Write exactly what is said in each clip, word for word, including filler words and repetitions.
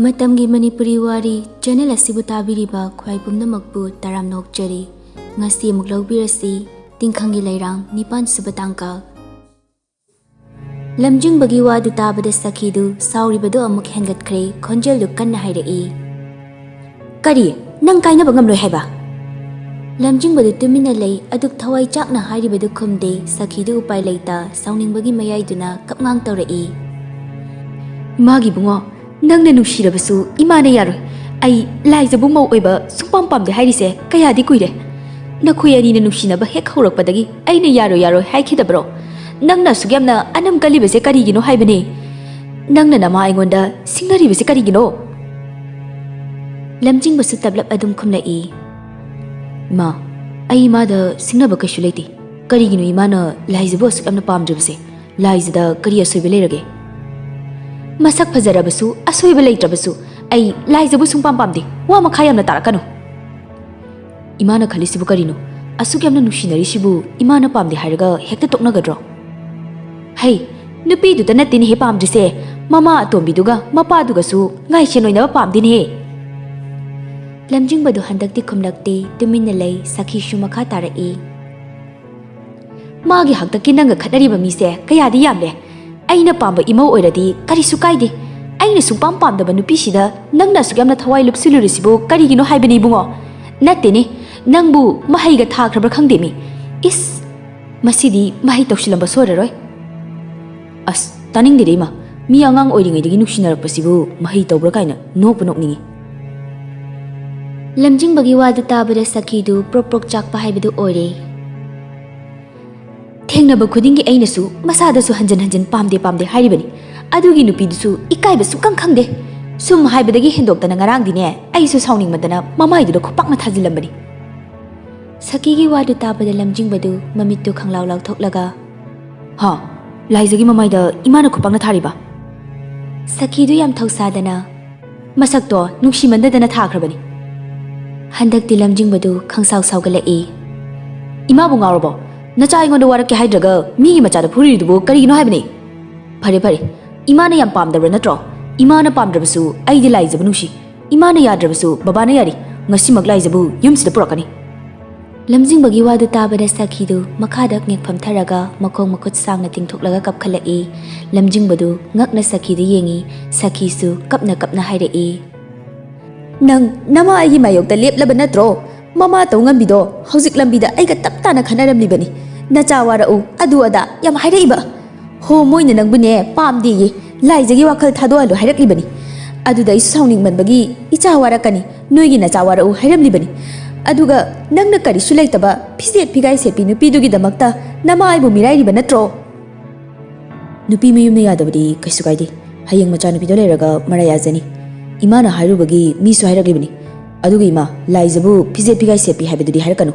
ꯃꯇꯝꯒꯤ ꯃꯅꯤꯄꯨꯔꯤ ꯋꯥꯔꯤ ꯆꯦꯅꯦꯜ ꯑꯁꯤꯕꯨ ꯇꯥꯕꯤꯔꯤꯕ ꯈ꯭ꯋꯥꯏ ꯄꯨꯝꯅꯃꯛꯄꯨ ꯇꯔꯥꯝꯅ ꯑꯣꯛꯆꯔꯤ꯫ ꯉꯁꯤ ꯑꯃꯨꯛ ꯂꯧꯕꯤꯔꯁꯤ ꯇꯤꯡꯈꯪꯒꯤ ꯂꯩꯔꯥꯡ ꯅꯤꯄꯥꯟ ꯁꯨꯕ ꯇꯥꯡꯀꯛ꯫ ꯂꯝꯖꯤꯡꯕꯒꯤ ꯋꯥꯗꯨ ꯇꯥꯕꯗ ꯁꯈꯤꯗꯨ ꯁꯥꯎꯔꯤꯕꯗꯨ ꯑꯃꯨꯛ ꯍꯦꯟꯒꯠꯈ꯭ꯔꯦ, ꯈꯣꯟꯖꯦꯜꯗꯨ ꯀꯟꯅ ꯍꯥꯏꯔꯛꯏ꯫ ꯀꯔꯤ? ꯅꯪ ꯀꯥꯏꯅꯕ ꯉꯝꯂꯣꯏ ꯍꯥꯏꯕ? ꯂꯝꯖꯤꯡꯕꯗꯨ ꯇꯨꯃꯤꯟꯅ ꯂꯩ, ꯑꯗꯨꯛ ꯊꯋꯥꯏ ꯆꯥꯛꯅ ꯍꯥꯏꯔꯤꯕꯗꯨ ꯈꯨꯝꯗꯦ꯫ ꯁꯈꯤꯗꯨ ꯎꯄꯥꯏ ꯂꯩꯇ ꯁꯥꯎꯅꯤꯡꯕꯒꯤ ꯃꯌꯥꯏꯗꯨꯅ ꯀꯞꯉꯥꯡ ꯇꯧꯔꯛꯏ꯫ ꯏꯃꯥꯒꯤ ꯏꯕꯨꯡꯉꯣ, ꯅꯪꯅ ꯅꯨꯡꯁꯤꯔꯕꯁꯨ ꯏꯃꯥꯅ ꯌꯥꯔꯣꯏ꯫ ꯑꯩ ꯂꯥꯏꯖꯕꯨ ꯃꯧ ꯑꯣꯏꯕ ꯁꯨꯡꯄꯥꯝ ꯄꯥꯝꯗꯦ ꯍꯥꯏꯔꯤꯁꯦ ꯀꯌꯥꯗꯤ ꯀꯨꯏꯔꯦ꯫ ꯅꯈꯣꯏ ꯑꯅꯤꯅ ꯅꯨꯡꯁꯤꯅꯕ ꯍꯦꯛ ꯍꯧꯔꯛꯄꯗꯒꯤ ꯑꯩꯅ ꯌꯥꯔꯣꯏ ꯌꯥꯔꯣꯏ ꯍꯥꯏꯈꯤꯗꯕ꯭ꯔꯣ? ꯅꯪꯅ ꯑꯁꯨꯛ ꯌꯥꯝꯅ ꯑꯅꯝ ꯀꯜꯂꯤꯕꯁꯦ ꯀꯔꯤꯒꯤꯅꯣ ꯍꯥꯏꯕꯅꯦ? ꯅꯪꯅ ꯅꯃꯥ ꯑꯩꯉꯣꯟꯗ ꯁꯤꯡꯅꯔꯤꯕꯁꯦ ꯀꯔꯤꯒꯤꯅꯣ? ꯂꯝꯖꯤꯡꯕꯁꯨ ꯇꯞꯂꯞ ꯑꯗꯨꯝ ꯈꯨꯝꯂꯛꯏ꯫ ꯏꯃꯥ, ꯑꯩ ꯏꯃꯥꯗ ꯁꯤꯡꯅꯕ ꯀꯩꯁꯨ ꯂꯩꯇꯦ꯫ ꯀꯔꯤꯒꯤꯅꯣ ꯏꯃꯥꯅ ꯂꯥꯏꯖꯕꯨ ꯑꯁꯨꯛ ꯌꯥꯝꯅ ꯄꯥꯝꯗ꯭ꯔꯤꯕꯁꯦ? ꯂꯥꯏꯖꯗ ꯀꯔꯤ ꯑꯁꯣꯏꯕ ꯂꯩꯔꯒꯦ? ꯃꯁꯛ ꯐꯖꯔꯕꯁꯨ, ꯑꯁꯣꯏꯕ ꯂꯩꯇ꯭ꯔꯕꯁꯨ, ꯑꯩ ꯂꯥꯏꯖꯕꯨ ꯁꯨꯡꯄꯥꯝ ꯄꯥꯝꯗꯦ꯫ ꯋꯥ ꯃꯈꯥ ꯌꯥꯝꯅ ꯇꯥꯔꯛꯀꯅꯨ꯫ ꯏꯃꯥꯅ ꯈꯜꯂꯤꯁꯤꯕꯨ ꯀꯔꯤꯅꯣ? ꯑꯁꯨꯛ ꯌꯥꯝꯅ ꯅꯨꯡꯁꯤꯅꯔꯤꯁꯤꯕꯨ ꯏꯃꯥꯅ ꯄꯥꯝꯗꯦ ꯍꯥꯏꯔꯒ ꯍꯦꯛꯇ ꯇꯣꯛꯅꯒꯗ꯭ꯔꯣ? ꯍꯩ, ꯅꯨꯄꯤꯗꯨꯗ ꯅꯠꯇꯦꯅꯦꯍꯦ ꯄꯥꯝꯗ꯭ꯔꯤꯁꯦ, ꯃꯃꯥ ꯑꯇꯣꯝꯕꯤꯗꯨꯒ ꯃꯄꯥꯗꯨꯒꯁꯨ ꯉꯥꯏꯁꯦꯟ ꯑꯣꯏꯅꯕ ꯄꯥꯝꯗꯦꯅꯦꯍꯦ꯫ ꯂꯝꯖꯤꯡꯕꯗꯨ ꯍꯟꯗꯛꯇꯤ ꯈꯨꯝꯂꯛꯇꯦ, ꯇꯨꯃꯤꯟꯅ ꯂꯩ꯫ ꯁꯈꯤꯁꯨ ꯃꯈꯥ ꯇꯥꯔꯛꯏ꯫ ꯃꯥꯒꯤ ꯍꯥꯛꯇꯛꯀꯤ ꯅꯪꯒ ꯈꯠꯅꯔꯤꯕ ꯃꯤꯁꯦ ꯀꯌꯥꯗꯤ ꯌꯥꯝꯂꯦ꯫ ꯑꯩꯅ ꯄꯥꯝꯕ ꯏꯃꯧ ꯑꯣꯏꯔꯗꯤ ꯀꯔꯤꯁꯨ ꯀꯥꯏꯗꯦ꯫ ꯑꯩꯅ ꯁꯨꯡꯄꯥꯝ ꯄꯥꯝꯗꯕ ꯅꯨꯄꯤꯁꯤꯗ ꯅꯪꯅ ꯑꯁꯨꯛ ꯌꯥꯝꯅ ꯊꯋꯥꯏ ꯂꯨꯞꯁꯤꯜꯂꯨꯔꯤꯁꯤꯕꯨ ꯀꯔꯤꯒꯤꯅꯣ ꯍꯥꯏꯕꯅꯤ ꯏꯕꯨꯡꯉꯣ? ꯅꯠꯇꯦꯅꯦ, ꯅꯪꯕꯨ ꯃꯍꯩꯒ ꯊꯥꯈ꯭ꯔꯕ꯭ꯔꯥ ꯈꯪꯗꯦꯃꯤ꯫ ꯏꯁ! ꯃꯁꯤꯗꯤ ꯃꯍꯩ ꯇꯧꯁꯤꯜꯂꯝꯕ ꯁꯣꯏꯔꯔꯣꯏ꯫ ꯑꯁ, ꯇꯥꯅꯤꯡꯗꯦꯗ ꯏꯃꯥ, ꯃꯤ ꯑꯉꯥꯡ ꯑꯣꯏꯔꯤꯉꯩꯗꯒꯤ ꯅꯨꯡꯁꯤꯅꯔꯛꯄꯁꯤꯕꯨ ꯃꯍꯩ ꯇꯧꯕ꯭ꯔꯥ ꯀꯥꯏꯅ ꯅꯣꯛꯄꯨ ꯅꯣꯛꯅꯤꯡꯉꯤ꯫ ꯂꯝꯖꯤꯡꯕꯒꯤ ꯋꯥꯗꯨ ꯇꯥꯕꯗ ꯁꯈꯤꯗꯨ ꯄ꯭ꯔꯣꯛ ꯄ꯭ꯔꯣꯛ ꯆꯥꯛꯄ ꯍꯥꯏꯕꯗꯨ ꯑꯣꯏꯔꯦ꯫ ꯊꯦꯡꯅꯕ ꯈꯨꯗꯤꯡꯒꯤ ꯑꯩꯅꯁꯨ ꯃꯁꯥꯗꯁꯨ ꯍꯟꯖꯤꯟ ꯍꯟꯖꯤꯟ ꯄꯥꯝꯗꯦ ꯄꯥꯝꯗꯦ ꯍꯥꯏꯔꯤꯕꯅꯤ꯫ ꯑꯗꯨꯒꯤ ꯅꯨꯄꯤꯗꯨꯁꯨ ꯏꯀꯥꯏꯕ ꯁꯨꯛꯈꯪ ꯈꯪꯗꯦ꯫ ꯁꯨꯝ ꯍꯥꯏꯕꯗꯒꯤ ꯍꯦꯟꯗꯣꯛꯇꯅ ꯉꯔꯥꯡꯗꯤꯅꯦ, ꯑꯩꯁꯨ ꯁꯥꯎꯅꯤꯡꯃꯟꯗꯅ ꯃꯃꯥꯏꯗꯨꯗ ꯈꯨꯄꯥꯛꯅ ꯊꯥꯖꯤꯜꯂꯝꯕꯅꯤ꯫ ꯁꯈꯤꯒꯤ ꯋꯥꯗꯨ ꯇꯥꯕꯗ ꯂꯝꯖꯤꯡꯕꯗꯨ ꯃꯃꯤꯠꯇꯨ ꯈꯪꯂꯥꯎ ꯂꯥꯎꯊꯣꯛꯂꯒ, "ꯍꯥ? ꯂꯥꯏꯖꯒꯤ ꯃꯃꯥꯏꯗ ꯏꯃꯥꯅ ꯈꯨꯄꯥꯛꯅ ꯊꯥꯔꯤꯕ?" ꯁꯈꯤꯗꯨ ꯌꯥꯝ ꯊꯧꯁꯥꯗꯅ, "ꯃꯁꯛꯇꯣ ꯅꯨꯡꯁꯤꯃꯟꯗꯗꯅ ꯊꯥꯈ꯭ꯔꯕꯅꯤ꯫" ꯍꯟꯗꯛꯇꯤ ꯂꯝꯖꯤꯡꯕꯗꯨ ꯈꯪꯁꯥꯎ ꯁꯥꯎꯒꯠꯂꯛꯏ꯫ "ꯏꯃꯥꯕꯨ ꯉꯥꯎꯔꯕꯣ? ꯅꯆꯥ ꯑꯩꯉꯣꯟꯗ ꯋꯥꯔꯛꯀꯦ ꯍꯥꯏꯗ꯭ꯔꯒ ꯃꯤꯒꯤ ꯃꯆꯥꯗ ꯐꯨꯔꯤꯗꯨꯕꯨ ꯀꯔꯤꯒꯤꯅꯣ ꯍꯥꯏꯕꯅꯤ?" "ꯐꯔꯦ ꯐꯔꯦ, ꯏꯃꯥꯅ ꯌꯥꯝ ꯄꯥꯝꯗꯕ꯭ꯔꯥ ꯅꯠꯇ꯭ꯔꯣ? ꯏꯃꯥꯅ ꯄꯥꯝꯗ꯭ꯔꯕꯁꯨ ꯑꯩꯗꯤ ꯂꯥꯏꯖꯕꯨ ꯅꯨꯡꯁꯤ꯫ ꯏꯃꯥꯅ ꯌꯥꯗ꯭ꯔꯕꯁꯨ ꯕꯕꯥꯅ ꯌꯥꯔꯤ꯫ ꯉꯁꯤꯃꯛ ꯂꯥꯏꯖꯕꯨ ꯌꯨꯝꯁꯤꯗ ꯄꯨꯔꯛꯀꯅꯤ꯫ ꯂꯝꯖꯤꯡꯕꯒꯤ ꯋꯥꯗꯨ ꯇꯥꯕꯗ ꯁꯈꯤꯗꯨ ꯃꯈꯥꯗ ꯉꯦꯛꯐꯝ ꯊꯔꯒ ꯃꯈꯣꯡ ꯃꯈꯨꯠ ꯁꯥꯡꯅ ꯇꯤꯡꯊꯣꯛꯂꯒ ꯀꯞꯈꯠꯂꯛꯏ꯫ ꯂꯝꯖꯤꯡꯕꯗꯨ ꯉꯛꯅ ꯁꯈꯤꯗ ꯌꯦꯡꯏ꯫ ꯁꯈꯤꯁꯨ ꯀꯞꯅ ꯀꯞꯅ ꯍꯥꯏꯔꯛꯏ, "ꯅꯪ ꯅꯃꯥ ꯑꯩꯒꯤ ꯃꯥꯌꯣꯛꯇ ꯂꯦꯞꯂꯕ ꯅꯠꯇ꯭ꯔꯣ? ꯃꯃꯥ ꯇꯧ ꯉꯝꯕꯤꯗꯣ ꯍꯧꯖꯤꯛ ꯂꯝꯕꯤꯗ ꯑꯩꯒ ꯇꯞ ꯇꯥꯅ ꯈꯠꯅꯔꯝꯂꯤꯕꯅꯤ꯫ ꯅꯆꯥ ꯋꯥꯔꯛꯎ, ꯑꯗꯨ ꯑꯗꯥ ꯌꯥꯝ ꯍꯥꯏꯔꯛꯏꯕ꯫ ꯍꯣ, ꯃꯣꯏꯅ ꯅꯪꯕꯨꯅꯦ ꯄꯥꯝꯗꯦꯌꯦ, ꯂꯥꯏꯖꯒꯤ ꯋꯥꯈꯜ ꯊꯥꯗꯣꯛꯍꯜꯂꯨ ꯍꯥꯏꯔꯛꯂꯤꯕꯅꯤ꯫ ꯑꯗꯨꯗ ꯑꯩꯁꯨ ꯁꯥꯎꯅꯤꯡꯃꯟꯕꯒꯤ ꯏꯆꯥ ꯋꯥꯔꯛꯀꯅꯤ, ꯅꯣꯏꯒꯤ ꯅꯆꯥ ꯋꯥꯔꯛꯎ ꯍꯥꯏꯔꯝꯂꯤꯕꯅꯤ꯫ ꯑꯗꯨꯒ ꯅꯪꯅ ꯀꯔꯤꯁꯨ ꯂꯩꯇꯕ ꯐꯤꯖꯦꯠ ꯐꯤꯒꯥꯏ ꯁꯦꯠꯄꯤ ꯅꯨꯄꯤꯗꯨꯒꯤꯗꯃꯛꯇ ꯅꯃꯥ ꯑꯩꯕꯨ ꯃꯤꯔꯥꯏꯔꯤꯕ ꯅꯠꯇ꯭ꯔꯣ?" "ꯅꯨꯄꯤ ꯃꯌꯨꯝꯅ ꯌꯥꯗꯕꯗꯤ ꯀꯩꯁꯨ ꯀꯥꯏꯗꯦ꯫ ꯍꯌꯦꯡ ꯃꯆꯥꯅꯨꯄꯤꯗꯣ ꯂꯩꯔꯒ ꯃꯔꯥꯏ ꯌꯥꯖꯅꯤ꯫ ꯏꯃꯥꯅ ꯍꯥꯏꯔꯨꯕꯒꯤ ꯃꯤꯁꯨ ꯍꯥꯏꯔꯛꯂꯤꯕꯅꯤ꯫ ꯑꯗꯨꯒ ꯏꯃꯥ, ꯂꯥꯏꯖꯕꯨ ꯐꯤꯖꯦꯠ ꯐꯤꯒꯥꯏ ꯁꯦꯠꯄꯤ ꯍꯥꯏꯕꯗꯨꯗꯤ ꯍꯥꯏꯔꯛꯀꯅꯨ꯫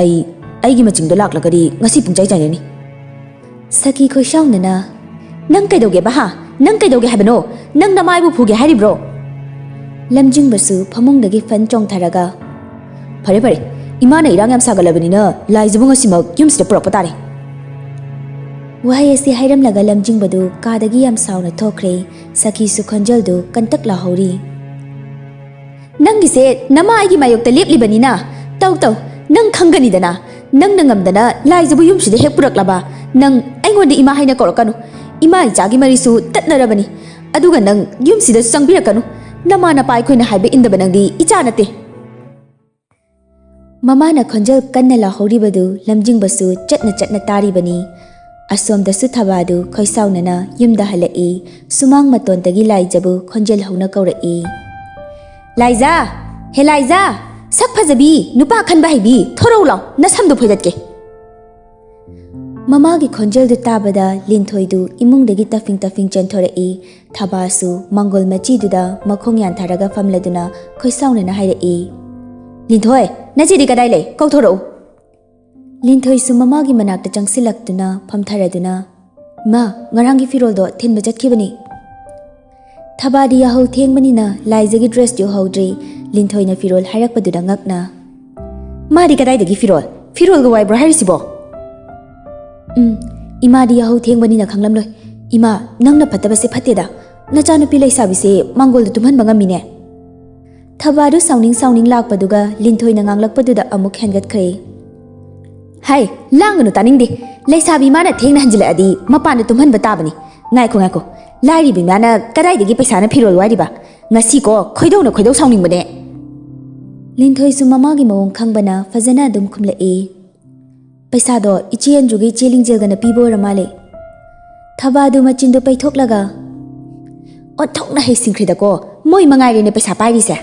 ꯑꯩ, ꯑꯩꯒꯤ ꯃꯆꯤꯡꯗꯣ ꯂꯥꯛꯂꯒꯗꯤ ꯉꯁꯤ ꯄꯨꯡꯆꯥꯏ ꯆꯥꯏꯅꯅꯤ꯫" ꯁꯈꯤ ꯈꯣꯏꯁꯥꯎꯅꯅ, "ꯅꯪ ꯀꯩꯗꯧꯒꯦꯕ ꯍꯥ? ꯅꯪ ꯀꯩꯗꯧꯒꯦ ꯍꯥꯏꯕꯅꯣ? ꯅꯪ ꯅꯃꯥꯏꯕꯨ ꯐꯨꯒꯦ ꯍꯥꯏꯔꯤꯕ꯭ꯔꯣ?" ꯂꯝꯖꯤꯡꯕꯁꯨ ꯐꯃꯨꯡꯗꯒꯤ ꯐꯟ ꯆꯣꯡꯊꯔꯒ, "ꯐꯔꯦ ꯐꯔꯦ, ꯏꯃꯥꯅ ꯏꯔꯥꯡ ꯌꯥꯝ ꯁꯥꯒꯠꯂꯕꯅꯤꯅ ꯂꯥꯏꯖꯕꯨ ꯉꯁꯤꯃꯛ ꯌꯨꯝꯁꯤꯗ ꯄꯨꯔꯛꯄ ꯇꯥꯔꯦ꯫" ꯋꯥꯍꯩ ꯑꯁꯤ ꯍꯥꯏꯔꯝꯂꯒ ꯂꯝꯖꯤꯡꯕꯗꯨ ꯀꯥꯗꯒꯤ ꯌꯥꯝ ꯁꯥꯎꯅ ꯊꯣꯛꯈ꯭ꯔꯦ꯫ ꯁꯈꯤꯁꯨ ꯈꯣꯟꯖꯦꯜꯗꯨ ꯀꯟꯇꯛ ꯂꯥꯎꯍꯧꯔꯤ꯫ "ꯅꯪꯒꯤꯁꯦ ꯅꯃꯥ ꯑꯩꯒꯤ ꯃꯥꯌꯣꯛꯇ ꯂꯦꯞꯂꯤꯕꯅꯤꯅ ꯇꯧ ꯇꯧ, ꯅꯪ ꯈꯪꯒꯅꯤꯗꯅ꯫ ꯅꯪꯅ ꯉꯝꯗꯅ ꯂꯥꯏꯖꯕꯨ ꯌꯨꯝꯁꯤꯗ ꯍꯦꯛ ꯄꯨꯔꯛꯂꯕ, ꯅꯪ ꯑꯩꯉꯣꯟꯗ ꯏꯃꯥ ꯍꯥꯏꯅ ꯀꯧꯔꯛꯀꯅꯨ꯫ ꯏꯃꯥ ꯏꯆꯥꯒꯤ ꯃꯔꯤꯁꯨ ꯇꯠꯅꯔꯕꯅꯤ꯫ ꯑꯗꯨꯒ ꯅꯪ ꯌꯨꯝꯁꯤꯗꯁꯨ ꯆꯪꯕꯤꯔꯛꯀꯅꯨ꯫ ꯅꯃꯥ ꯅꯄꯥ ꯑꯩꯈꯣꯏꯅ ꯍꯥꯏꯕ ꯏꯟꯗꯕ ꯅꯪꯗꯤ ꯏꯆꯥ ꯅꯠꯇꯦ꯫" ꯃꯃꯥꯅ ꯈꯣꯟꯖꯦꯜ ꯀꯟꯅ ꯂꯥꯎꯍꯧꯔꯤꯕꯗꯨ ꯂꯝꯖꯤꯡꯕꯁꯨ ꯆꯠꯅ ꯆꯠꯅ ꯇꯥꯔꯤꯕꯅꯤ꯫ ꯑꯁꯣꯝꯗꯁꯨ ꯊꯕꯥꯗꯨ ꯈꯣꯏꯁꯥꯎꯅꯅ ꯌꯨꯝꯗ ꯍꯜꯂꯛꯏ꯫ ꯁꯨꯃꯥꯡ ꯃꯇꯣꯟꯗꯒꯤ ꯂꯥꯏꯖꯕꯨ ꯈꯣꯟꯖꯦꯜ ꯍꯧꯅ ꯀꯧꯔꯛꯏ꯫ "ꯂꯥꯏꯖꯥ! ꯍꯦ ꯂꯥꯏꯖꯥ! ꯁꯛ ꯐꯖꯕꯤ, ꯅꯨꯄꯥ ꯈꯟꯕ ꯍꯩꯕꯤ, ꯊꯣꯔꯧ ꯂꯥꯎ, ꯅꯁꯝꯗꯨ ꯐꯣꯏꯗꯠꯀꯦ!" ꯃꯃꯥꯒꯤ ꯈꯣꯟꯖꯦꯜꯗꯨ ꯇꯥꯕꯗ ꯂꯤꯟꯊꯣꯏꯗꯨ ꯏꯃꯨꯡꯗꯒꯤ ꯇꯐꯤꯡ ꯇꯐꯤꯡ ꯆꯦꯟꯊꯣꯔꯛꯏ꯫ ꯊꯕꯥꯁꯨ ꯃꯪꯒꯣꯜ ꯃꯆꯤꯗꯨꯗ ꯃꯈꯣꯡ ꯌꯥꯟꯊꯔꯒ ꯐꯝꯂꯗꯨꯅ ꯈꯣꯏꯁꯥꯎꯅꯅ ꯍꯥꯏꯔꯛꯏ, "ꯂꯤꯟꯊꯣꯏ, ꯅꯆꯦꯗꯤ ꯀꯗꯥꯏ ꯂꯩ? ꯀꯧꯊꯣꯔꯛꯎ!" ꯂꯤꯟꯊꯣꯏꯁꯨ ꯃꯃꯥꯒꯤ ꯃꯅꯥꯛꯇ ꯆꯪꯁꯤꯜꯂꯛꯇꯨꯅ ꯐꯝꯊꯔꯗꯨꯅ, "ꯏꯃꯥ, ꯉꯔꯥꯡꯒꯤ ꯐꯤꯔꯣꯜꯗꯣ ꯊꯤꯟꯕ ꯆꯠꯈꯤꯕꯅꯤ꯫" ꯊꯕꯥꯗꯤ ꯌꯥꯍꯧ ꯊꯦꯡꯕꯅꯤꯅ ꯂꯥꯏꯖꯒꯤ ꯗ꯭ꯔꯦꯁꯇꯤ ꯎꯍꯧꯗ꯭ꯔꯤ꯫ ꯂꯤꯟꯊꯣꯏꯅ ꯐꯤꯔꯣꯜ ꯍꯥꯏꯔꯛꯄꯗꯨꯗ ꯉꯛꯅ, "ꯃꯥꯗꯤ ꯀꯗꯥꯏꯗꯒꯤ ꯐꯤꯔꯣꯜ? ꯐꯤꯔꯣꯜꯒ ꯋꯥꯏꯕ꯭ꯔꯣ ꯍꯥꯏꯔꯤꯁꯤꯕꯣ?" "ꯎꯝ, ꯏꯃꯥꯗꯤ ꯌꯥꯍꯧ ꯊꯦꯡꯕꯅꯤꯅ ꯈꯪꯂꯝꯂꯣꯏ꯫ ꯏꯃꯥ, ꯅꯪꯅ ꯐꯠꯇꯕꯁꯦ ꯐꯠꯇꯦꯗ꯫ ꯅꯆꯥꯅꯨꯄꯤ ꯂꯩꯁꯥꯕꯤꯁꯦ ꯃꯥꯡꯒꯣꯜꯗ ꯇꯨꯝꯍꯟꯕ ꯉꯝꯃꯤꯅꯦ꯫ ꯊꯕꯥꯗꯨ ꯁꯥꯎꯅꯤꯡ ꯁꯥꯎꯅꯤꯡ ꯂꯥꯛꯄꯗꯨꯒ ꯂꯤꯟꯊꯣꯏꯅ ꯉꯥꯡꯂꯛꯄꯗꯨꯗ ꯑꯃꯨꯛ ꯍꯦꯟꯒꯠꯈ꯭ꯔꯦ꯫ ꯍꯥꯏ, ꯂꯥꯡꯒꯅꯨ, ꯇꯥꯅꯤꯡꯗꯦ꯫ ꯂꯩꯁꯥꯕꯤ ꯃꯥꯅ ꯊꯦꯡꯅ ꯍꯟꯖꯤꯜꯂꯛꯑꯗꯤ ꯃꯄꯥꯟꯗ ꯇꯨꯝꯍꯟꯕ ꯇꯥꯕꯅꯤ꯫ ꯉꯥꯏꯈꯣ, ꯉꯥꯏꯈꯣ, ꯂꯥꯏꯔꯤꯕꯤ ꯃꯥꯅ ꯀꯗꯥꯏꯗꯒꯤ ꯄꯩꯁꯥꯅ ꯐꯤꯔꯣꯜ ꯋꯥꯏꯔꯤꯕ? ꯉꯁꯤꯀꯣ, ꯈꯣꯏꯗꯧꯅ ꯈꯣꯏꯗꯧ ꯁꯥꯎꯅꯤꯡꯕꯅꯦ꯫ ꯂꯤꯟꯊꯣꯏꯁꯨ ꯃꯃꯥꯒꯤ ꯃꯑꯣꯡ ꯈꯪꯕꯅ ꯐꯖꯅ ꯑꯗꯨꯝ ꯈꯨꯝꯂꯛꯏ꯫ ꯄꯩꯁꯥꯗꯣ ꯏꯆꯦ ꯑꯟꯖꯨꯒꯤ ꯏꯆꯦ ꯂꯤꯡꯖꯦꯜꯒꯅ ꯄꯤꯕ ꯑꯣꯏꯔ ꯃꯥꯜꯂꯦ꯫ ꯊꯕꯥꯗꯨ ꯃꯆꯤꯟꯗꯨ ꯄꯩꯊꯣꯛꯂꯒ, ꯑꯣꯟꯊꯣꯛꯅ ꯍꯩꯁꯤꯡꯈ꯭ꯔꯦꯗꯀꯣ, ꯃꯣꯏ ꯃꯉꯥꯏꯔꯦꯅꯦ ꯄꯩꯁꯥ ꯄꯥꯏꯔꯤꯁꯦ꯫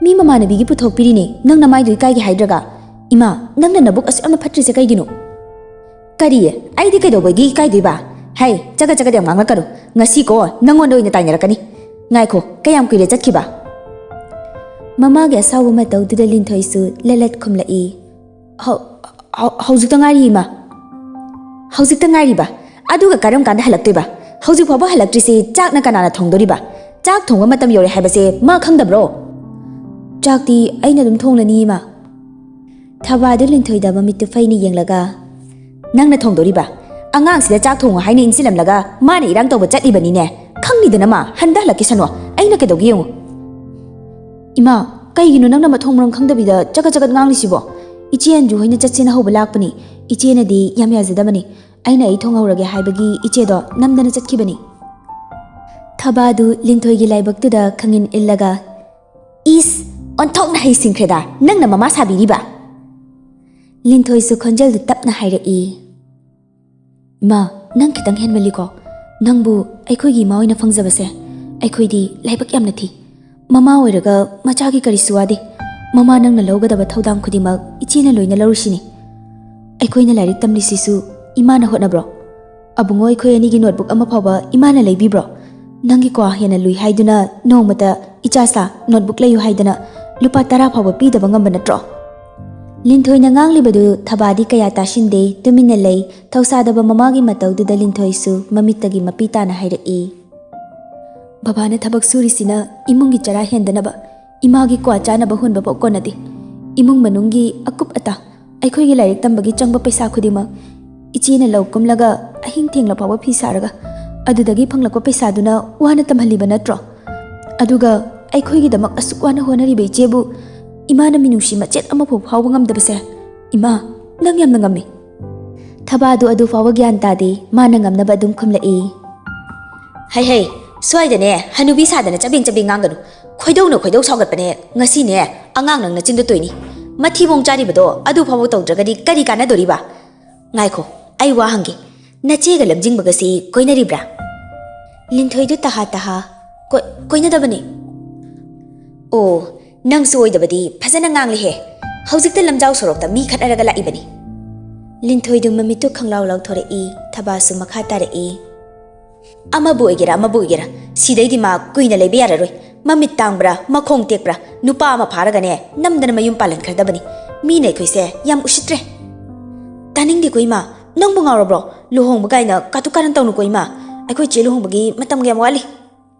ꯃꯤ ꯃꯃꯥꯟꯅꯕꯤꯒꯤ ꯄꯨꯊꯣꯛꯄꯤꯔꯤꯅꯦ, ꯅꯪ ꯅꯃꯥꯏꯗꯨ ꯏꯀꯥꯏꯒꯦ ꯍꯥꯏꯗ꯭ꯔꯒ꯫ ꯏꯃꯥ, ꯅꯪꯅ ꯅꯕꯨꯛ ꯑꯁꯨꯛ ꯌꯥꯝꯅ ꯐꯠꯇ꯭ꯔꯤꯁꯦ ꯀꯩꯒꯤꯅꯣ? ꯀꯔꯤ? ꯑꯩꯗꯤ ꯀꯩꯗꯧꯕꯒꯤ ꯏꯀꯥꯏꯗꯣꯏꯕ? ꯍꯩ, ꯆꯒꯠ ꯆꯒꯠ ꯌꯥꯝ ꯉꯥꯡꯂꯛꯀꯅꯨ꯫ ꯉꯁꯤꯀꯣ, ꯅꯪꯉꯣꯟꯗ ꯑꯣꯏꯅ ꯇꯥꯏꯅꯔꯛꯀꯅꯤ꯫ ꯉꯥꯏꯈꯣ, ꯀꯌꯥꯝ ꯀꯨꯏꯔꯦ ꯆꯠꯈꯤꯕ? ꯃꯃꯥꯒꯤ ꯑꯁꯥꯎꯕ ꯃꯇꯧꯗꯨꯗ ꯂꯤꯟꯊꯣꯏꯁꯨ ꯂꯂꯠ ꯈꯨꯝꯂꯛꯏ꯫ "ꯍꯧ-, ꯍꯧ-, ꯍꯧꯖꯤꯛꯇ ꯉꯥꯏꯔꯤ, ꯏꯃꯥ꯫" "ꯍꯧꯖꯤꯛꯇ ꯉꯥꯏꯔꯤꯕ? ꯑꯗꯨꯒ ꯀꯔꯝ ꯀꯥꯟꯗ ꯍꯜꯂꯛꯇꯣꯏꯕ? ꯍꯧꯖꯤꯛ ꯐꯥꯎꯕ ꯍꯜꯂꯛꯇ꯭ꯔꯤꯁꯤ ꯆꯥꯛꯅ ꯀꯅꯥꯅ ꯊꯣꯡꯗꯣꯔꯤꯕ? ꯆꯥꯛ ꯊꯣꯡꯕ ꯃꯇꯝ ꯌꯧꯔꯦ ꯍꯥꯏꯕꯁꯦ ꯃꯥ ꯈꯪꯗꯕ꯭ꯔꯣ?" "ꯆꯥꯛꯇꯤ ꯑꯩꯅ ꯑꯗꯨꯝ ꯊꯣꯡꯂꯅꯤ, ꯏꯃꯥ꯫" ꯊꯕꯥꯗꯨ ꯂꯤꯟꯊꯣꯏꯗ ꯃꯃꯤꯠꯇꯨ ꯐꯩꯅ ꯌꯦꯡꯂꯒ, "ꯅꯪꯅ ꯊꯣꯡꯗꯣꯔꯤꯕ? ꯑꯉꯥꯡꯁꯤꯗ ꯆꯥꯛ ꯊꯣꯡꯉꯨ ꯍꯥꯏꯅ ꯏꯟꯁꯤꯜꯂꯝꯂꯒ ꯃꯥꯅ ꯏꯔꯥꯡ ꯇꯧꯕ ꯆꯠꯂꯤꯕꯅꯤꯅꯦ꯫ ꯈꯪꯅꯤꯗꯅ ꯃꯥ, ꯍꯟꯗ ꯍꯜꯂꯛꯀꯤꯁꯅꯨ, ꯑꯩꯅ ꯀꯩꯗꯧꯒꯦ ꯌꯦꯡꯉꯨ꯫" "ꯏꯃꯥ, ꯀꯩꯒꯤꯅꯣ ꯅꯪꯅ ꯃꯊꯣꯡ ꯃꯔꯝ ꯈꯪꯗꯕꯤꯗ ꯆꯒꯠ ꯆꯒꯠ ꯉꯥꯡꯂꯤꯁꯤꯕꯣ? ꯏꯆꯦ ꯑꯟꯖꯨ ꯍꯣꯏꯅ ꯆꯠꯁꯦꯅ ꯍꯧꯕ ꯂꯥꯛꯄꯅꯤ꯫ ꯏꯆꯦꯅꯗꯤ ꯌꯥꯝ ꯌꯥꯖꯗꯕꯅꯤ꯫ ꯑꯩꯅ ꯑꯩ ꯊꯣꯡꯍꯧꯔꯒꯦ ꯍꯥꯏꯕꯒꯤ ꯏꯆꯦꯗꯣ ꯅꯝꯗꯅ ꯆꯠꯈꯤꯕꯅꯤ꯫" ꯊꯕꯥꯗꯨ ꯂꯤꯟꯊꯣꯏꯒꯤ ꯂꯥꯏꯕꯛꯇꯨꯗ ꯈꯪꯏꯟ ꯏꯜꯂꯒ, "ꯏꯁ, ꯑꯣꯟꯊꯣꯛꯅ ꯍꯩꯁꯤꯡꯈ꯭ꯔꯦꯗ, ꯅꯪꯅ ꯃꯃꯥ ꯁꯥꯕꯤꯔꯤꯕ?" ꯂꯤꯟꯊꯣꯏꯁꯨ ꯈꯣꯟꯖꯦꯜꯗꯨ ꯇꯞꯅ ꯍꯥꯏꯔꯛꯏ꯫ "ꯏꯃꯥ, ꯅꯪ ꯈꯤꯇꯪ ꯍꯦꯟꯃꯜꯂꯤꯀꯣ꯫ ꯅꯪꯕꯨ ꯑꯩꯈꯣꯏꯒꯤ ꯏꯃꯥ ꯑꯣꯏꯅ ꯐꯪꯖꯕꯁꯦ ꯑꯩꯈꯣꯏꯗꯤ ꯂꯥꯏꯕꯛ ꯌꯥꯝꯅ ꯊꯤ꯫ ꯃꯃꯥ ꯑꯣꯏꯔꯒ ꯃꯆꯥꯒꯤ ꯀꯔꯤꯁꯨ ꯋꯥꯗꯦ꯫ ꯃꯃꯥ ꯅꯪꯅ ꯂꯧꯒꯗꯕ ꯊꯧꯗꯥꯡ ꯈꯨꯗꯤꯡꯃꯛ ꯏꯆꯦꯅ ꯂꯣꯏꯅ ꯂꯧꯔꯤꯁꯤꯅꯤ꯫ ꯑꯩꯈꯣꯏꯅ ꯂꯥꯏꯔꯤꯛ ꯇꯝꯂꯤꯁꯤꯁꯨ ꯏꯃꯥꯅ ꯍꯣꯠꯅꯕ꯭ꯔꯣ? ꯑꯕꯨꯡꯉꯣ ꯑꯩꯈꯣꯏ ꯑꯅꯤꯒꯤ ꯅꯣꯠꯕꯨꯛ ꯑꯃ ꯐꯥꯎꯕ ꯏꯃꯥꯅ ꯂꯩꯕꯤꯕ꯭ꯔꯣ? ꯅꯪꯒꯤ ꯀ꯭ꯋꯥ ꯍꯦꯟꯅ ꯂꯨꯏ ꯍꯥꯏꯗꯨꯅ ꯅꯣꯡꯃꯇ, 'ꯏꯆꯥꯁꯥ, ꯅꯣꯠꯕꯨꯛ ꯂꯩꯌꯨ' ꯍꯥꯏꯗꯅ ꯂꯨꯄꯥ ꯇꯔꯥ ꯐꯥꯎꯕ ꯄꯤꯗꯕ ꯉꯝꯕ ꯅꯠꯇ꯭ꯔꯣ?" ꯂꯤꯟꯊꯣꯏꯅ ꯉꯥꯡꯂꯤꯕꯗꯨ ꯊꯕꯥꯗꯤ ꯀꯌꯥ ꯇꯥꯁꯤꯟꯗꯦ, ꯇꯨꯃꯤꯟꯅ ꯂꯩ꯫ ꯊꯧꯁꯥꯗꯕ ꯃꯃꯥꯒꯤ ꯃꯇꯧꯗꯨꯗ ꯂꯤꯟꯊꯣꯏꯁꯨ ꯃꯃꯤꯠꯇꯒꯤ ꯃꯄꯤ ꯇꯥꯅ ꯍꯥꯏꯔꯛꯏ꯫ "ꯕꯕꯥꯅ ꯊꯕꯛ ꯁꯨꯔꯤꯁꯤꯅ ꯏꯃꯨꯡꯒꯤ ꯆꯔꯥ ꯍꯦꯟꯗꯅꯕ, ꯏꯃꯥꯒꯤ ꯀ꯭ꯋꯥ ꯆꯥꯅꯕ ꯍꯨꯟꯕ ꯐꯥꯎ ꯀꯣꯟꯅꯗꯦ꯫ ꯏꯃꯨꯡ ꯃꯅꯨꯡꯒꯤ ꯑꯀꯨꯞ ꯑꯇꯥ, ꯑꯩꯈꯣꯏꯒꯤ ꯂꯥꯏꯔꯤꯛ ꯇꯝꯕꯒꯤ ꯆꯪꯕ ꯄꯩꯁꯥ ꯈꯨꯗꯤꯡꯃꯛ ꯏꯆꯦꯅ ꯂꯧ ꯀꯨꯝꯂꯒ ꯑꯍꯤꯡ ꯊꯦꯡꯂ ꯐꯥꯎꯕ ꯐꯤ ꯁꯥꯔꯒ ꯑꯗꯨꯗꯒꯤ ꯐꯪꯂꯛꯄ ꯄꯩꯁꯥꯗꯨꯅ ꯋꯥꯅ ꯇꯝꯍꯜꯂꯤꯕ ꯅꯠꯇ꯭ꯔꯣ? ꯑꯗꯨꯒ ꯑꯩꯈꯣꯏꯒꯤꯗꯃꯛ ꯑꯁꯨꯛ ꯋꯥꯅ ꯍꯣꯠꯅꯔꯤꯕ ꯏꯆꯦꯕꯨ ꯏꯃꯥꯅ ꯃꯤꯅꯨꯡꯁꯤ ꯃꯆꯦꯠ ꯑꯃꯐꯥꯎ ꯐꯥꯎꯕ ꯉꯝꯗꯕꯁꯦ, ꯏꯃꯥ, ꯅꯪ ꯌꯥꯝꯅ ꯉꯝꯃꯤ꯫ ꯊꯕꯥꯗꯨ ꯑꯗꯨ ꯐꯥꯎꯕ ꯒ꯭ꯌꯥꯟ ꯇꯥꯗꯦ, ꯃꯥꯅ ꯉꯝꯅꯕ ꯑꯗꯨꯝ ꯈꯨꯝꯂꯛꯏ꯫ "ꯍꯩ ꯍꯩ, ꯁ꯭ꯋꯥꯏꯗꯅꯦ ꯍꯅꯨꯕꯤ ꯁꯥꯗꯅ ꯆꯕꯦꯡ ꯆꯕꯦꯡ ꯉꯥꯡꯒꯅꯨ꯫ ꯈꯣꯏꯗꯧꯅ ꯈꯣꯏꯗꯧ ꯁꯥꯎꯒꯠꯄꯅꯦ꯫ ꯉꯁꯤꯅꯦ ꯑꯉꯥꯡ ꯅꯪ ꯅꯆꯤꯟꯗꯣ ꯇꯣꯏꯅꯤ꯫ ꯃꯊꯤꯕꯣꯡ ꯆꯥꯔꯤꯕꯗꯣ ꯑꯗꯨ ꯐꯥꯎꯕ ꯇꯧꯗ꯭ꯔꯒꯗꯤ ꯀꯔꯤ ꯀꯥꯟꯅꯗꯣꯔꯤꯕ? ꯉꯥꯏꯈꯣ, ꯑꯩ ꯋꯥ ꯍꯪꯒꯦ꯫ ꯅꯆꯦꯒ ꯂꯝꯖꯤꯡꯕꯒꯁꯤ ꯀꯣꯏꯅꯔꯤꯕ꯭ꯔꯥ?" ꯂꯤꯟꯊꯣꯏꯗꯨ ꯇꯍꯥ ꯇꯍꯥ, "ꯀꯣꯏ-, ꯀꯣꯏꯅꯗꯕꯅꯤ꯫" "ꯑꯣ, ꯅꯪꯁꯨ ꯑꯣꯏꯗꯕꯗꯤ ꯐꯖꯅ ꯉꯥꯡꯂꯦꯍꯦ꯫ ꯍꯧꯖꯤꯛꯇ ꯂꯝꯖꯥꯎ ꯁꯣꯔꯣꯛꯇ ꯃꯤ ꯈꯠꯅꯔꯒ ꯂꯥꯛꯏꯕꯅꯤ꯫" ꯂꯤꯟꯊꯣꯏꯗꯨ ꯃꯃꯤꯠꯇꯨ ꯈꯪꯂꯥꯎ ꯂꯥꯎꯊꯣꯔꯛꯏ꯫ ꯊꯕꯥꯁꯨ ꯃꯈꯥ ꯇꯥꯔꯛꯏ꯫ "ꯑꯃꯕꯨ ꯑꯣꯏꯒꯦꯔꯥ, ꯑꯃꯕꯨ ꯑꯣꯏꯒꯦꯔꯥ, ꯁꯤꯗꯩꯗꯤ ꯃꯥ ꯀꯨꯏꯅ ꯂꯩꯕ ꯌꯥꯔꯔꯣꯏ꯫ ꯃꯃꯤꯠ ꯇꯥꯡꯕ꯭ꯔꯥ, ꯃꯈꯣꯡ ꯇꯦꯛꯄ꯭ꯔꯥ, ꯅꯨꯄꯥ ꯑꯃ ꯐꯥꯔꯒꯅꯦ ꯅꯝꯗꯅ ꯃꯌꯨꯝ ꯄꯥꯜꯍꯟꯈ꯭ꯔꯗꯕꯅꯤ꯫ ꯃꯤꯅ ꯑꯩꯈꯣꯏꯁꯦ ꯌꯥꯝ ꯎꯁꯤꯠꯇ꯭ꯔꯦ꯫" "ꯇꯥꯅꯤꯡꯗꯦꯀꯣ ꯏꯃꯥ, ꯅꯪꯕꯨ ꯉꯥꯎꯔꯕ꯭ꯔꯣ? ꯂꯨꯍꯣꯡꯕ ꯀꯥꯏꯅ ꯀꯥꯇꯨ ꯀꯥꯔꯟ ꯇꯧꯅꯨꯀꯣ ꯏꯃꯥ꯫ ꯑꯩꯈꯣꯏ ꯆꯦ ꯂꯨꯍꯣꯡꯕꯒꯤ ꯃꯇꯝ ꯌꯥꯝ ꯋꯥꯠꯂꯤ꯫"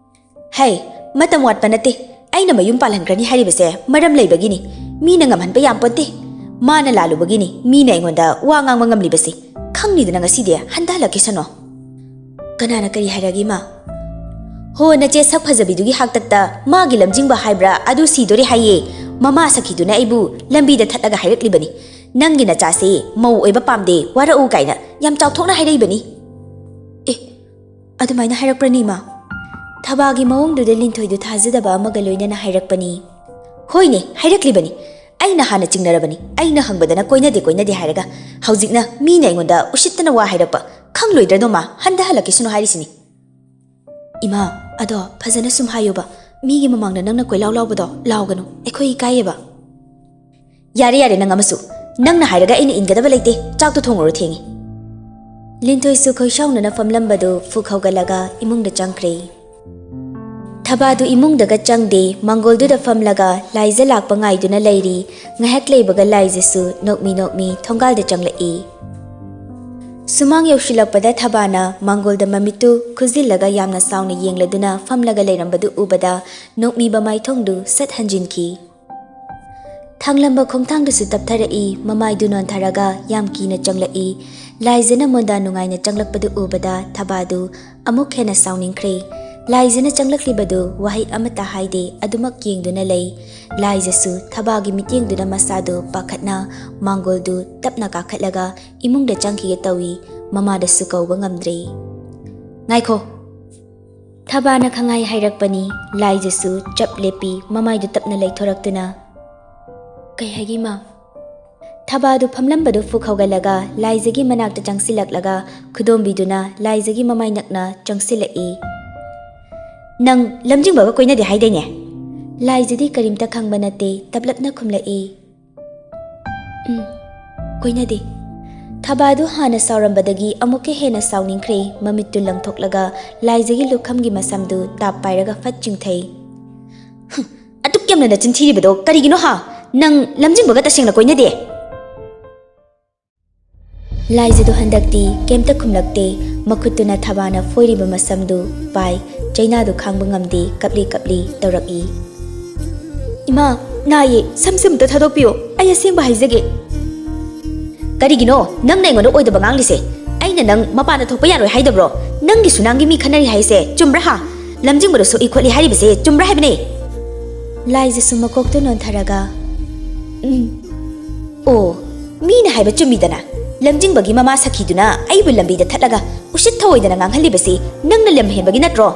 "ꯍꯩ, ꯃꯇꯝ ꯋꯥꯠꯄ ꯅꯠꯇꯦ꯫ ꯑꯩꯅ ꯃꯌꯨꯝ ꯄꯥꯜꯍꯟꯈ꯭ꯔꯅꯤ ꯍꯥꯏꯔꯤꯕꯁꯦ ꯃꯔꯝ ꯂꯩꯕꯒꯤꯅꯤ꯫ ꯃꯤꯅ ꯉꯝꯍꯟꯕ ꯌꯥꯝ ꯄꯣꯟꯇꯦ꯫ ꯃꯥꯅ ꯂꯥꯜꯂꯨꯕꯒꯤꯅꯤ ꯃꯤꯅ ꯑꯩꯉꯣꯟꯗ ꯋꯥ ꯉꯥꯡꯕ ꯉꯝꯂꯤꯕꯁꯤ꯫ ꯈꯪꯅꯤꯗꯅ ꯉꯁꯤꯗꯤ ꯍꯟꯊꯍꯜꯂꯛꯈꯤꯁꯅꯣ꯫" "ꯀꯅꯥꯅ ꯀꯔꯤ ꯍꯥꯏꯔꯒꯦ ꯏꯃꯥ?" "ꯍꯣ, ꯅꯆꯦ ꯁꯛ ꯐꯖꯕꯤꯗꯨꯒꯤ ꯍꯥꯛꯇꯛꯇ ꯃꯥꯒꯤ ꯂꯝꯖꯤꯡꯕ ꯍꯥꯏꯕ꯭ꯔꯥ ꯑꯗꯨ ꯁꯤꯗꯣꯔꯦ ꯍꯥꯏꯌꯦ꯫ ꯃꯃꯥ ꯁꯈꯤꯗꯨꯅ ꯑꯩꯕꯨ ꯂꯝꯕꯤꯗ ꯊꯠꯂꯒ ꯍꯥꯏꯔꯛꯂꯤꯕꯅꯤ꯫ ꯅꯪꯒꯤ ꯅꯆꯥꯁꯤ ꯃꯧ ꯑꯣꯏꯕ ꯄꯥꯝꯗꯦ, ꯋꯥꯔꯛꯎ ꯀꯥꯏꯅ ꯌꯥꯝ ꯆꯥꯎꯊꯣꯛꯅ ꯍꯥꯏꯔꯛꯏꯕꯅꯤ꯫" "ꯑꯦ, ꯑꯗꯨꯃꯥꯏꯅ ꯍꯥꯏꯔꯛꯄ꯭ꯔꯅꯤ ꯏꯃꯥ?" ꯊꯕꯥꯒꯤ ꯃꯑꯣꯡꯗꯨꯗ ꯂꯤꯟꯊꯣꯏꯗꯨ ꯊꯥꯖꯗꯕ ꯑꯃꯒ ꯂꯣꯏꯅꯅ ꯍꯥꯏꯔꯛꯄꯅꯤ꯫ "ꯍꯣꯏꯅꯦ, ꯍꯥꯏꯔꯛꯂꯤꯕꯅꯤ꯫ ꯑꯩꯅ ꯍꯥꯟꯅ ꯆꯤꯡꯅꯔꯕꯅꯤ꯫ ꯑꯩꯅ ꯍꯪꯕꯗꯅ ꯀꯣꯏꯅꯗꯦ ꯀꯣꯏꯅꯗꯦ ꯍꯥꯏꯔꯒ ꯍꯧꯖꯤꯛꯅ ꯃꯤꯅ ꯑꯩꯉꯣꯟꯗ ꯎꯁꯤꯠꯇꯅ ꯋꯥ ꯍꯥꯏꯔꯛꯄ꯫ ꯈꯪꯂꯣꯏꯗ꯭ꯔꯗꯣ ꯃꯥ, ꯍꯟꯊꯍꯜꯂꯛꯈꯤꯁꯅꯨ ꯍꯥꯏꯔꯤꯁꯤꯅꯤ꯫" "ꯏꯃꯥ, ꯑꯗꯣ ꯐꯖꯅ ꯁꯨꯝ ꯍꯥꯏꯌꯣꯕ꯫ ꯃꯤꯒꯤ ꯃꯃꯥꯡꯗ ꯅꯪꯅ ꯀꯣꯏꯂꯥꯎ ꯂꯥꯎꯕꯗꯣ ꯂꯥꯎꯒꯅꯨ, ꯑꯩꯈꯣꯏ ꯏꯀꯥꯏꯌꯦꯕ꯫" "ꯌꯥꯔꯦ, ꯌꯥꯔꯦ, ꯅꯪ ꯑꯃꯁꯨ꯫ ꯅꯪꯅ ꯍꯥꯏꯔꯒ ꯑꯩꯅ ꯏꯟꯒꯗꯕ ꯂꯩꯇꯦ꯫ ꯆꯥꯛꯇꯣ ꯊꯣꯡꯉꯨꯔꯣ, ꯊꯦꯡꯉꯤ꯫" ꯂꯤꯟꯊꯣꯏꯁꯨ ꯈꯣꯏꯁꯥꯎꯅꯅ ꯐꯝꯂꯝꯕꯗꯨ ꯐꯨꯛ ꯍꯧꯒꯠꯂꯒ ꯏꯃꯨꯡꯗ ꯆꯪꯈ꯭ꯔꯦ꯫ ꯊꯕꯥꯗꯨ ꯏꯃꯨꯡꯗꯒ ꯆꯪꯗꯦ, ꯃꯥꯡꯒꯣꯜꯗꯨꯗ ꯐꯝꯂꯒ ꯂꯥꯏꯖ ꯂꯥꯛꯄ ꯉꯥꯏꯗꯨꯅ ꯂꯩꯔꯤ꯫ ꯉꯥꯏꯍꯥꯛ ꯂꯩꯕꯒ ꯂꯥꯏꯖꯁꯨ ꯅꯣꯛꯃꯤ ꯅꯣꯛꯃꯤ ꯊꯣꯡꯒꯥꯜꯗ ꯆꯪꯂꯛꯏ꯫ ꯁꯨꯃꯥꯡ ꯌꯧꯁꯤꯜꯂꯛꯄꯗ ꯊꯕꯥꯅ ꯃꯥꯡꯒꯣꯜꯗ ꯃꯃꯤꯠꯇꯨ ꯈꯨꯖꯤꯜꯂꯒ ꯌꯥꯝꯅ ꯁꯥꯎꯅ ꯌꯦꯡꯂꯗꯨꯅ ꯐꯝꯂꯒ ꯂꯩꯔꯝꯕꯗꯨ ꯎꯕꯗ ꯅꯣꯛꯃꯤꯕ ꯃꯥꯏꯊꯣꯡꯗꯨ ꯁꯠ ꯍꯟꯖꯤꯟꯈꯤ꯫ ꯊꯥꯡꯂꯝꯕ ꯈꯣꯡꯊꯥꯡꯗꯨꯁꯨ ꯇꯞꯊꯔꯛꯏ, ꯃꯃꯥꯏꯗꯨ ꯅꯣꯟꯊꯔꯒ ꯌꯥꯝ ꯀꯤꯅ ꯆꯪꯂꯛꯏ꯫ ꯂꯥꯏꯖꯅ ꯃꯣꯟꯗꯥ ꯅꯨꯡꯉꯥꯏꯅ ꯆꯪꯂꯛꯄꯗꯨ ꯎꯕꯗ ꯊꯕꯥꯗꯨ ꯑꯃꯨꯛ ꯍꯦꯟꯅ ꯁꯥꯎꯅꯤꯡꯈ꯭ꯔꯦ꯫ ꯂꯥꯏꯖꯅ ꯆꯪꯂꯛꯂꯤꯕꯗꯨ ꯋꯥꯍꯩ ꯑꯃꯠꯇ ꯍꯥꯏꯗꯦ, ꯑꯗꯨꯃꯛ ꯌꯦꯡꯗꯨꯅ ꯂꯩ꯫ ꯂꯥꯏꯖꯁꯨ ꯊꯕꯥꯒꯤ ꯃꯤꯠꯌꯦꯡꯗꯨꯅ ꯃꯁꯥꯗꯨ ꯄꯥꯈꯠꯅ ꯃꯥꯡꯒꯣꯜꯗꯨ ꯇꯞꯅ ꯀꯥꯈꯠꯂꯒ ꯏꯃꯨꯡꯗ ꯆꯪꯈꯤꯒꯦ ꯇꯧꯏ꯫ ꯃꯃꯥꯗꯁꯨ ꯀꯧꯕ ꯉꯝꯗ꯭ꯔꯦ꯫ "ꯉꯥꯏꯈꯣ!" ꯊꯕꯥꯅ ꯈꯪꯍꯥꯏ ꯍꯥꯏꯔꯛꯄꯅꯤ꯫ ꯂꯥꯏꯖꯁꯨ ꯆꯞ ꯂꯦꯞꯄꯤ, ꯃꯃꯥꯏꯗꯨ ꯇꯞꯅ ꯂꯩꯊꯣꯔꯛꯇꯨꯅ꯫ "ꯀꯩ ꯍꯥꯏꯒꯦ, ꯏꯃꯥ?" ꯊꯕꯥꯗꯨ ꯐꯝꯂꯝꯕꯗꯨ ꯐꯨꯛ ꯍꯧꯒꯠꯂꯒ ꯂꯥꯏꯖꯒꯤ ꯃꯅꯥꯛꯇ ꯆꯪꯁꯤꯜꯂꯛꯂꯒ ꯈꯨꯗꯣꯝꯕꯤꯗꯨꯅ ꯂꯥꯏꯖꯒꯤ ꯃꯃꯥꯏ ꯅꯛꯅ ꯆꯪꯁꯤꯜꯂꯛꯏ꯫ "ꯅꯪ ꯂꯝꯖꯤꯡꯕꯒ ꯀꯣꯏꯅꯗꯦ ꯍꯥꯏꯗꯥꯏꯅꯦ?" ꯂꯥꯏꯖꯗꯤ ꯀꯔꯤꯝꯇ ꯈꯪꯕ ꯅꯠꯇꯦ, ꯇꯞꯂꯞꯅ ꯈꯨꯝꯂꯛꯏ꯫ "ꯎꯝ, ꯀꯣꯏꯅꯗꯦ꯫" ꯊꯕꯥꯗꯨ ꯍꯥꯟꯅ ꯁꯥꯎꯔꯝꯕꯗꯒꯤ ꯑꯃꯨꯛꯀ ꯍꯦꯟꯅ ꯁꯥꯎꯅꯤꯡꯈ꯭ꯔꯦ꯫ ꯃꯃꯤꯠꯇꯨ ꯂꯪꯊꯣꯛꯂꯒ ꯂꯥꯏꯖꯒꯤ ꯂꯨꯈꯝꯒꯤ ꯃꯁꯝꯗꯨ ꯇꯥꯞ ꯄꯥꯏꯔꯒ ꯐꯠ ꯆꯤꯡꯊꯩ꯫ "ꯍꯨꯝ, ꯑꯗꯨꯛ ꯌꯥꯝꯅ ꯅꯆꯤꯟ ꯊꯤꯔꯤꯕꯗꯣ ꯀꯔꯤꯒꯤꯅꯣ ꯍꯥ? ꯅꯪ ꯂꯝꯖꯤꯡꯕꯒ ꯇꯁꯦꯡꯅ ꯀꯣꯏꯅꯗꯦ?" ꯂꯥꯏꯖꯗꯨ ꯍꯟꯗꯛꯇꯤ ꯀꯩꯝꯇ ꯈꯨꯝꯂꯛꯇꯦ꯫ ꯃꯈꯨꯠꯇꯨꯅ ꯊꯕꯥꯅ ꯐꯣꯏꯔꯤꯕ ꯃꯁꯝꯗꯨ ꯄꯥꯏ꯫ ꯆꯩꯅꯥꯗꯨ ꯈꯥꯡꯕ ꯉꯝꯗꯦ, ꯀꯞꯂꯤ ꯀꯞꯂꯤ ꯇꯧꯔꯛꯏ꯫ "ꯏꯃꯥ, ꯅꯥꯏꯌꯦ, ꯁꯝꯁꯦ ꯑꯝꯇ ꯊꯥꯗꯣꯛꯄꯤꯌꯣ, ꯑꯩ ꯑꯁꯦꯡꯕ ꯍꯥꯏꯖꯒꯦ꯫" "ꯀꯔꯤꯒꯤꯅꯣ ꯅꯪꯅ ꯑꯩꯉꯣꯟꯗ ꯑꯣꯏꯗꯕ ꯉꯥꯡꯂꯤꯁꯦ? ꯑꯩꯅ ꯅꯪ ꯃꯄꯥꯟꯗ ꯊꯣꯛꯄ ꯌꯥꯔꯣꯏ ꯍꯥꯏꯗꯕ꯭ꯔꯣ? ꯅꯪꯒꯤ ꯁꯨꯅꯥꯡꯒꯤ ꯃꯤ ꯈꯠꯅꯔꯤ ꯍꯥꯏꯁꯦ ꯆꯨꯝꯕ꯭ꯔꯥ ꯍꯥ? ꯂꯝꯖꯤꯡꯕꯗꯣ ꯁꯣꯛꯏ ꯈꯣꯠꯂꯤ ꯍꯥꯏꯔꯤꯕꯁꯦ ꯆꯨꯝꯕ꯭ꯔꯥ ꯍꯥꯏꯕꯅꯦ?" ꯂꯥꯏꯖꯁꯨ ꯃꯀꯣꯛꯇꯨ ꯅꯣꯟꯊꯔꯒ, "ꯎꯝ, ꯑꯣ, ꯃꯤꯅ ꯍꯥꯏꯕ ꯆꯨꯝꯃꯤꯗꯅ꯫ ꯂꯝꯖꯤꯡꯕꯒꯤ ꯃꯃꯥ ꯁꯈꯤꯗꯨꯅ ꯑꯩꯕꯨ ꯂꯝꯕꯤꯗ ꯊꯠꯂꯒ ꯎꯁꯤꯠ ꯊꯑꯣꯏꯗꯅ ꯉꯥꯡꯍꯜꯂꯤꯕꯁꯤ ꯅꯪꯅ ꯂꯝ ꯍꯦꯟꯕꯒꯤ ꯅꯠꯇ꯭ꯔꯣ?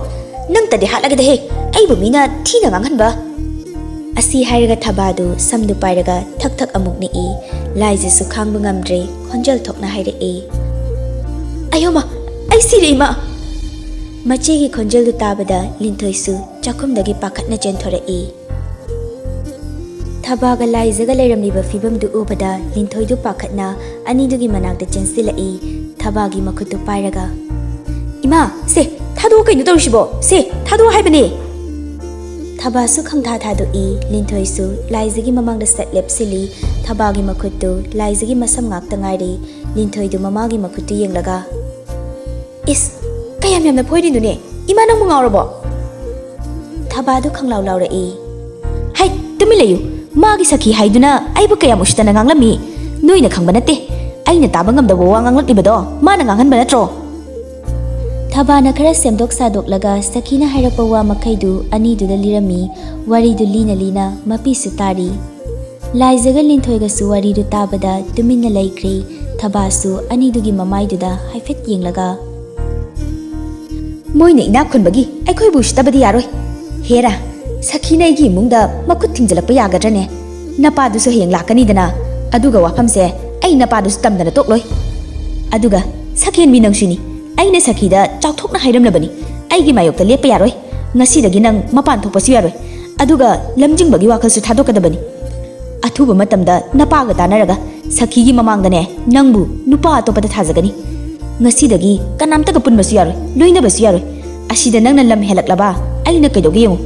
ꯅꯪꯇꯗꯤ ꯍꯥꯠꯂꯒꯦꯗꯍꯦ, ꯑꯩꯕꯨ ꯃꯤꯅ ꯊꯤꯅ ꯉꯥꯡꯍꯟꯕ꯫" ꯑꯁꯤ ꯍꯥꯏꯔꯒ ꯊꯕꯥꯗꯨ ꯁꯝꯗꯨ ꯄꯥꯏꯔꯒ ꯊꯛ ꯊꯛ ꯑꯃꯨꯛ ꯅꯤꯛꯏ꯫ ꯂꯥꯏꯖꯁꯨ ꯈꯥꯡꯕ ꯉꯝꯗ꯭ꯔꯦ, ꯈꯣꯟꯖꯦꯜ ꯊꯣꯛꯅ ꯍꯥꯏꯔꯛꯏ, "ꯑꯌꯣꯃ, ꯑꯩ ꯁꯤꯔꯦ, ꯏꯃꯥ!" ꯃꯆꯦꯒꯤ ꯈꯣꯟꯖꯦꯜꯗꯨ ꯇꯥꯕꯗ ꯂꯤꯟꯊꯣꯏꯁꯨ ꯆꯥꯛꯈꯨꯝꯗꯒꯤ ꯄꯥꯈꯠꯅ ꯆꯦꯟꯊꯣꯔꯛꯏ꯫ ꯊꯕꯥꯒ ꯂꯥꯏꯖꯒ ꯂꯩꯔꯝꯂꯤꯕ ꯐꯤꯕꯝꯗꯨ ꯎꯕꯗ ꯂꯤꯟꯊꯣꯏꯗꯨ ꯄꯥꯈꯠꯅ ꯑꯅꯤꯗꯨꯒꯤ ꯃꯅꯥꯛꯇ ꯆꯦꯟꯁꯤꯜꯂꯛꯏ꯫ ꯊꯕꯥꯒꯤ ꯃꯈꯨꯠꯇꯨ ꯄꯥꯏꯔꯒ, "ꯏꯃꯥ, ꯁꯦ, ꯊꯥꯗꯣꯛꯑꯣ, ꯀꯩꯅꯣ ꯇꯧꯔꯤꯁꯤꯕꯣ? ꯁꯦ, ꯊꯥꯗꯣꯛꯑꯣ ꯍꯥꯏꯕꯅꯦ!" ꯊꯕꯥꯁꯨ ꯈꯪꯊꯥ ꯊꯥꯗꯣꯛꯏ꯫ ꯂꯤꯟꯊꯣꯏꯁꯨ ꯂꯥꯏꯖꯒꯤ ꯃꯃꯥꯡꯗ ꯁꯠ ꯂꯦꯞꯁꯤꯜꯂꯤ꯫ ꯊꯕꯥꯒꯤ ꯃꯈꯨꯠꯇꯨ ꯂꯥꯏꯖꯒꯤ ꯃꯁꯝ ꯉꯥꯛꯇ ꯉꯥꯏꯔꯤ꯫ ꯂꯤꯟꯊꯣꯏꯗꯨ ꯃꯃꯥꯒꯤ ꯃꯈꯨꯠꯇꯨ ꯌꯦꯡꯂꯒ, "ꯏꯁ, ꯀꯌꯥꯝ ꯌꯥꯝꯅ ꯐꯣꯏꯔꯤꯅꯣꯅꯦ? ꯏꯃꯥ, ꯅꯪꯕꯨ ꯉꯥꯎꯔꯕꯣ?" ꯊꯕꯥꯗꯨ ꯈꯪꯂꯥꯎ ꯂꯥꯎꯔꯛꯏ꯫ "ꯍꯩ, ꯇꯨꯃꯤꯟ ꯂꯩꯌꯨ꯫ ꯃꯥꯒꯤ ꯁꯈꯤ ꯍꯥꯏꯗꯨꯅ ꯑꯩꯕꯨ ꯀꯌꯥꯝ ꯎꯁꯤꯠꯇꯅ ꯉꯥꯡꯂꯝꯃꯤ, ꯅꯣꯏꯅ ꯈꯪꯕ ꯅꯠꯇꯦ꯫ ꯑꯩꯅ ꯇꯥꯕ ꯉꯝꯗꯕ ꯋꯥ ꯉꯥꯡꯂꯛꯂꯤꯕꯗꯣ ꯃꯥꯅ ꯉꯥꯡꯍꯟꯕ ꯅꯠꯇ꯭ꯔꯣ? ꯊꯕꯥꯅ ꯈꯔ ꯁꯦꯝꯗꯣꯛ ꯁꯥꯗꯣꯛꯂꯒ ꯁꯈꯤꯅ ꯍꯥꯏꯔꯛꯄ ꯋꯥ ꯃꯈꯩꯗꯨ ꯑꯅꯤꯗꯨꯗ ꯂꯤꯔꯝꯃꯤ꯫ ꯋꯥꯔꯤꯗꯨ ꯂꯤꯅ ꯂꯤꯅ ꯃꯄꯤꯁꯨ ꯇꯥꯔꯤ꯫ ꯂꯥꯏꯖꯒ ꯂꯤꯟꯊꯣꯏꯒꯁꯨ ꯋꯥꯔꯤꯗꯨ ꯇꯥꯕꯗ ꯇꯨꯃꯤꯟꯅ ꯂꯩꯈ꯭ꯔꯦ꯫ ꯊꯕꯥꯁꯨ ꯑꯅꯤꯗꯨꯒꯤ ꯃꯃꯥꯏꯗꯨꯗ ꯍꯥꯏꯐꯦꯠ ꯌꯦꯡꯂꯒ, "ꯃꯣꯏꯅ ꯏꯅꯥꯛ ꯈꯨꯟꯕꯒꯤ ꯑꯩꯈꯣꯏꯕꯨ ꯎꯁꯤꯠꯇꯕꯗꯤ ꯌꯥꯔꯣꯏ꯫ ꯍꯦꯔꯥ, ꯁꯈꯤꯅ ꯑꯩꯒꯤ ꯏꯃꯨꯡꯗ ꯃꯈꯨꯠ ꯊꯤꯡꯖꯤꯜꯂꯛꯄ ꯌꯥꯒꯗ꯭ꯔꯅꯦ? ꯅꯄꯥꯗꯨꯁꯨ ꯍꯌꯦꯡ ꯂꯥꯛꯀꯅꯤꯗꯅ꯫ ꯑꯗꯨꯒ ꯋꯥꯐꯝꯁꯦ ꯑꯩ ꯅꯄꯥꯗꯨꯁꯨ ꯇꯝꯗꯅ ꯇꯣꯛꯂꯣꯏ꯫ ꯑꯗꯨꯒ ꯁꯈꯦꯟꯕꯤ ꯅꯪꯁꯨꯅꯤ꯫ ꯑꯩꯅ ꯁꯈꯤꯗ ꯆꯥꯎꯊꯣꯛꯅ ꯍꯥꯏꯔꯝꯂꯕꯅꯤ, ꯑꯩꯒꯤ ꯃꯥꯌꯣꯛꯇ ꯂꯦꯞꯄ ꯌꯥꯔꯣꯏ꯫ ꯉꯁꯤꯗꯒꯤ ꯅꯪ ꯃꯄꯥꯟ ꯊꯣꯛꯄꯁꯨ ꯌꯥꯔꯣꯏ꯫ ꯑꯗꯨꯒ ꯂꯝꯖꯤꯡꯕꯒꯤ ꯋꯥꯈꯜꯁꯨ ꯊꯥꯗꯣꯛꯀꯗꯕꯅꯤ꯫ ꯑꯊꯨꯕ ꯃꯇꯝꯗ ꯅꯄꯥꯒ ꯇꯥꯟꯅꯔꯒ ꯁꯈꯤꯒꯤ ꯃꯃꯥꯡꯗꯅꯦ ꯅꯪꯕꯨ ꯅꯨꯄꯥ ꯑꯇꯣꯞꯄꯗ ꯊꯥꯖꯒꯅꯤ꯫ ꯉꯁꯤꯗꯒꯤ ꯀꯅꯥꯝꯇꯒ ꯄꯨꯟꯕꯁꯨ ꯌꯥꯔꯣꯏ, ꯂꯣꯏꯅꯕꯁꯨ ꯌꯥꯔꯣꯏ꯫ ꯑꯁꯤꯗ ꯅꯪꯅ ꯂꯝ ꯍꯦꯜꯂꯛꯂꯕ ꯑꯩꯅ ꯀꯩꯗꯧꯒꯦ ꯌꯦꯡꯉꯨ꯫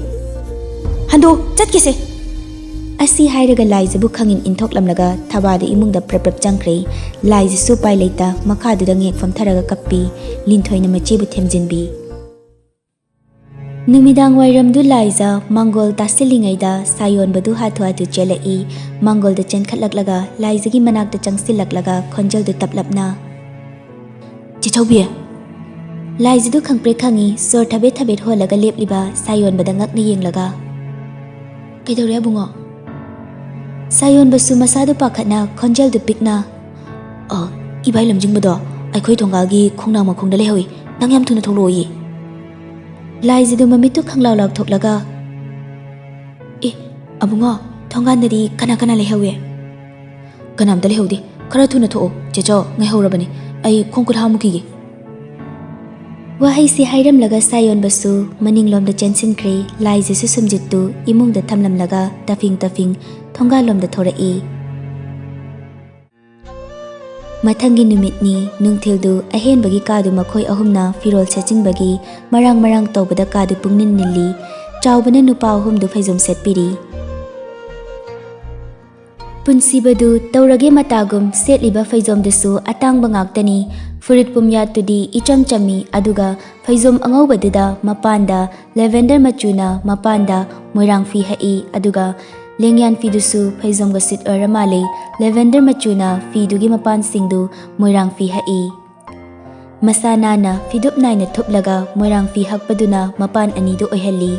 ꯍꯟꯗꯣ, ꯆꯠꯈꯤꯁꯦ꯫" ꯑꯁꯤ ꯍꯥꯏꯔꯒ ꯂꯥꯏꯖꯕꯨ ꯈꯪꯏꯟ ꯏꯟꯊꯣꯛꯂꯝꯂꯒ ꯊꯕꯥꯗ ꯏꯃꯨꯡꯗ ꯄ꯭ꯔꯞ ꯄ꯭ꯔꯞ ꯆꯪꯈ꯭ꯔꯦ꯫ ꯂꯥꯏꯖꯁꯨ ꯎꯄꯥꯏ ꯂꯩꯇ ꯃꯈꯥꯗꯨꯗ ꯉꯦꯛ ꯐꯝꯊꯔꯒ ꯀꯞꯄꯤ꯫ ꯂꯤꯟꯊꯣꯏꯅ ꯃꯆꯦꯕꯨ ꯊꯦꯝꯖꯤꯟꯕꯤ꯫ ꯅꯨꯃꯤꯗꯥꯡ ꯋꯥꯏꯔꯝꯗꯨ ꯂꯥꯏꯖ ꯃꯥꯡꯒꯣꯜ ꯇꯥꯁꯤꯜꯂꯤꯉꯩꯗ ꯁꯥꯌꯣꯟꯕꯗꯨ ꯍꯥꯊꯨ ꯍꯥꯊꯨ ꯆꯦꯜꯂꯛꯏ꯫ ꯃꯥꯡꯒꯣꯜꯗ ꯆꯦꯟꯈꯠꯂꯛꯂꯒ ꯂꯥꯏꯖꯒꯤ ꯃꯅꯥꯛꯇ ꯆꯪꯁꯤꯜꯂꯛꯂꯒ ꯈꯣꯟꯖꯦꯜꯗꯨ ꯇꯞꯂꯞꯅ, "ꯆꯦꯆꯧꯕꯤ!" ꯂꯥꯏꯖꯗꯨ ꯈꯪꯄ꯭ꯔꯦꯛ ꯈꯪꯉꯤ, ꯁꯣꯔ ꯊꯕꯦꯠ ꯊꯕꯦꯠ ꯍꯣꯜꯂꯒ ꯂꯦꯞꯂꯤꯕ ꯁꯥꯌꯣꯟꯕꯗ ꯉꯛꯅ ꯌꯦꯡꯂꯒ, "ꯀꯩꯗꯧꯔꯦ ꯑꯕꯨꯡꯉꯣ?" ꯁꯥꯌꯣꯟꯕꯁꯨ ꯃꯁꯥꯗꯨ ꯄꯥꯈꯠꯅ ꯈꯣꯟꯖꯦꯜꯗꯨ ꯄꯤꯛꯅ, "ꯑ, ꯏꯕꯥꯏ ꯂꯝꯖꯤꯡꯕꯗꯣ ꯑꯩꯈꯣꯏ ꯊꯣꯡꯒꯥꯜꯒꯤ ꯈꯣꯡꯅꯥꯡ ꯃꯈꯣꯡꯗ ꯂꯩꯍꯧꯏ, ꯅꯪ ꯌꯥꯝ ꯊꯨꯅ ꯊꯣꯛꯂꯛꯑꯣꯌꯦ꯫" ꯂꯥꯏꯖꯗꯨ ꯃꯃꯤꯠꯇꯨ ꯈꯪꯂꯥꯎ ꯂꯥꯎꯊꯣꯛꯂꯒ, "ꯑꯦ, ꯑꯕꯨꯡꯉꯣ, ꯊꯣꯡꯒꯥꯟꯗꯗꯤ ꯀꯅꯥ ꯀꯅꯥ ꯂꯩꯍꯧꯏ?" "ꯀꯅꯥꯝꯇ ꯂꯩꯍꯧꯗꯦ꯫ ꯈꯔ ꯊꯨꯅ ꯊꯣꯛꯑꯣ, ꯆꯦꯆꯧ, ꯉꯥꯏꯍꯧꯔꯕꯅꯤ꯫ ꯑꯩ ꯈꯣꯡ ꯈꯨꯠ ꯍꯥꯝꯃꯨꯈꯤꯒꯦ꯫" ꯋꯥꯍꯩꯁꯤ ꯍꯥꯏꯔꯝꯂꯒ ꯁꯥꯌꯣꯟꯕꯁꯨ ꯃꯅꯤꯡꯂꯣꯝꯗ ꯆꯦꯟꯁꯤꯟꯈ꯭ꯔꯦ꯫ ꯂꯥꯏꯖꯁꯨ ꯁꯨꯝꯖꯤꯠꯇꯨ ꯏꯃꯨꯡꯗ ꯊꯝꯂꯝꯂꯒ ꯇꯐꯤꯡ ꯇꯐꯤꯡ ꯊꯣꯡꯒꯥꯜꯂꯣꯝꯗ ꯊꯣꯔꯛꯏ꯫ ꯃꯊꯪꯒꯤ ꯅꯨꯃꯤꯠꯅꯤ꯫ ꯅꯨꯡꯊꯤꯜꯗꯨ ꯑꯍꯦꯟꯕꯒꯤ ꯀꯥꯗꯨ ꯃꯈꯣꯏ ꯑꯍꯨꯝꯅ ꯐꯤꯔꯣꯜ ꯁꯦꯠꯆꯤꯟꯕꯒꯤ ꯃꯔꯥꯡ ꯃꯔꯥꯡ ꯇꯧꯕꯗ ꯀꯥꯗꯨ ꯄꯨꯡꯅꯤꯟ ꯅꯤꯜꯂꯤ꯫ ꯆꯥꯎꯕꯅ ꯅꯨꯄꯥ ꯑꯍꯨꯝꯗꯨ ꯐꯩꯖꯣꯝ ꯁꯦꯠꯄꯤꯔꯤ꯫ ꯄꯨꯟꯁꯤꯕꯗꯨ ꯇꯧꯔꯒꯦ ꯃꯇꯥꯒꯨꯝ ꯁꯦꯠꯂꯤꯕ ꯐꯩꯖꯣꯝꯗꯨꯁꯨ ꯑꯇꯥꯡꯕ ꯉꯥꯛꯇꯅꯤ꯫ ꯐꯨꯔꯤꯠ ꯄꯨꯝꯌꯥꯠꯇꯨꯗꯤ ꯏꯆꯝ ꯆꯝꯃꯤ, ꯑꯗꯨꯒ ꯐꯩꯖꯣꯝ ꯑꯉꯧꯕꯗꯨꯗ ꯃꯄꯥꯟꯗ ꯂꯦꯚꯦꯟꯗꯔ ꯃꯆꯨꯅ ꯃꯄꯥꯟꯗ ꯃꯣꯏꯔꯥꯡ ꯐꯤ ꯍꯛꯏ, ꯑꯗꯨꯒ ꯂꯦꯡꯌꯥꯟ ꯐꯤꯗꯨꯁꯨ ꯐꯩꯖꯣꯝꯒ ꯁꯤꯠ ꯑꯣꯏꯔ ꯃꯥꯜꯂꯦ꯫ ꯂꯦꯚꯦꯟꯗꯔ ꯃꯆꯨꯅ ꯐꯤꯗꯨꯒꯤ ꯃꯄꯥꯟꯁꯤꯡꯗꯨ ꯃꯣꯏꯔꯥꯡ ꯐꯤ ꯍꯛꯏ꯫ ꯃꯁꯥ ꯅꯥꯟꯅ ꯐꯤꯗꯨꯞ ꯅꯥꯏꯅ ꯊꯨꯞꯂꯒ ꯃꯣꯏꯔꯥꯡ ꯐꯤ ꯍꯛꯄꯗꯨꯅ ꯃꯄꯥꯟ ꯑꯅꯤꯗꯨ ꯑꯣꯏꯍꯜꯂꯤ꯫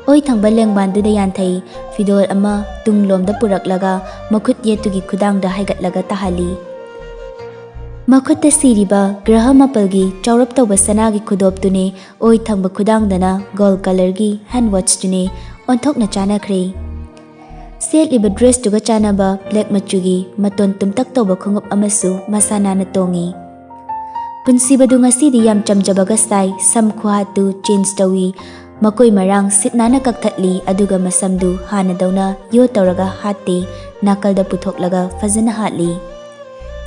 ꯑꯣꯏ ꯊꯪꯕ ꯂꯦꯡꯕꯥꯟꯗꯨꯗ ꯌꯥꯟꯊꯩ꯫ ꯐꯤꯗꯣꯜ ꯑꯃ ꯇꯨꯡꯂꯣꯝꯗ ꯄꯨꯔꯛꯂꯒ ꯃꯈꯨꯠ ꯌꯦꯠꯇꯨꯒꯤ ꯈꯨꯗꯥꯡꯗ ꯍꯥꯏꯒꯠꯂꯒ ꯇꯥꯍꯜꯂꯤ꯫ ꯃꯈꯨꯠꯇ ꯁꯤꯔꯤꯕ ꯒ꯭ꯔꯍ ꯃꯥꯄꯜꯒꯤ ꯆꯥꯎꯔꯞ ꯇꯧꯕ ꯁꯅꯥꯒꯤ ꯈꯨꯗꯣꯞꯇꯨꯅꯦ꯫ ꯑꯣꯏ ꯊꯪꯕ ꯈꯨꯗꯥꯡꯗꯅ ꯒꯣꯜ ꯀꯂꯔꯒꯤ ꯍꯦꯟ ꯋꯥꯆꯇꯨꯅꯦ꯫ ꯑꯣꯟꯊꯣꯛꯅ ꯆꯥꯟꯅꯈ꯭ꯔꯦ꯫ ꯁꯦꯠꯂꯤꯕ ꯗ꯭ꯔꯦꯁꯇꯨꯒ ꯆꯥꯟꯅꯕ ꯕ꯭ꯂꯦꯛ ꯃꯆꯨꯒꯤ ꯃꯇꯣꯟ ꯇꯨꯝꯇꯛ ꯇꯧꯕ ꯈꯣꯡꯎꯞ ꯑꯃꯁꯨ ꯃꯁꯥ ꯅꯥꯟꯅ ꯇꯣꯡꯉꯤ꯫ ꯄꯨꯟꯁꯤꯕꯗꯨ ꯉꯁꯤꯗꯤ ꯌꯥꯝ ꯆꯝꯖꯕꯒ ꯁꯥꯏ꯫ ꯁꯝ ꯈꯨꯍꯥꯠꯇꯨ ꯆꯦꯟꯖ ꯇꯧꯏ꯫ ꯃꯀꯣꯏ ꯃꯔꯥꯡ ꯁꯤꯠ ꯅꯥꯟꯅ ꯀꯛꯊꯠꯂꯤ, ꯑꯗꯨꯒ ꯃꯁꯝꯗꯨ ꯍꯥꯟꯅꯗꯧꯅ ꯌꯣ ꯇꯧꯔꯒ ꯍꯥꯠꯇꯦ, ꯅꯥꯀꯜꯗ ꯄꯨꯊꯣꯛꯂꯒ ꯐꯖꯅ ꯍꯥꯠꯂꯤ꯫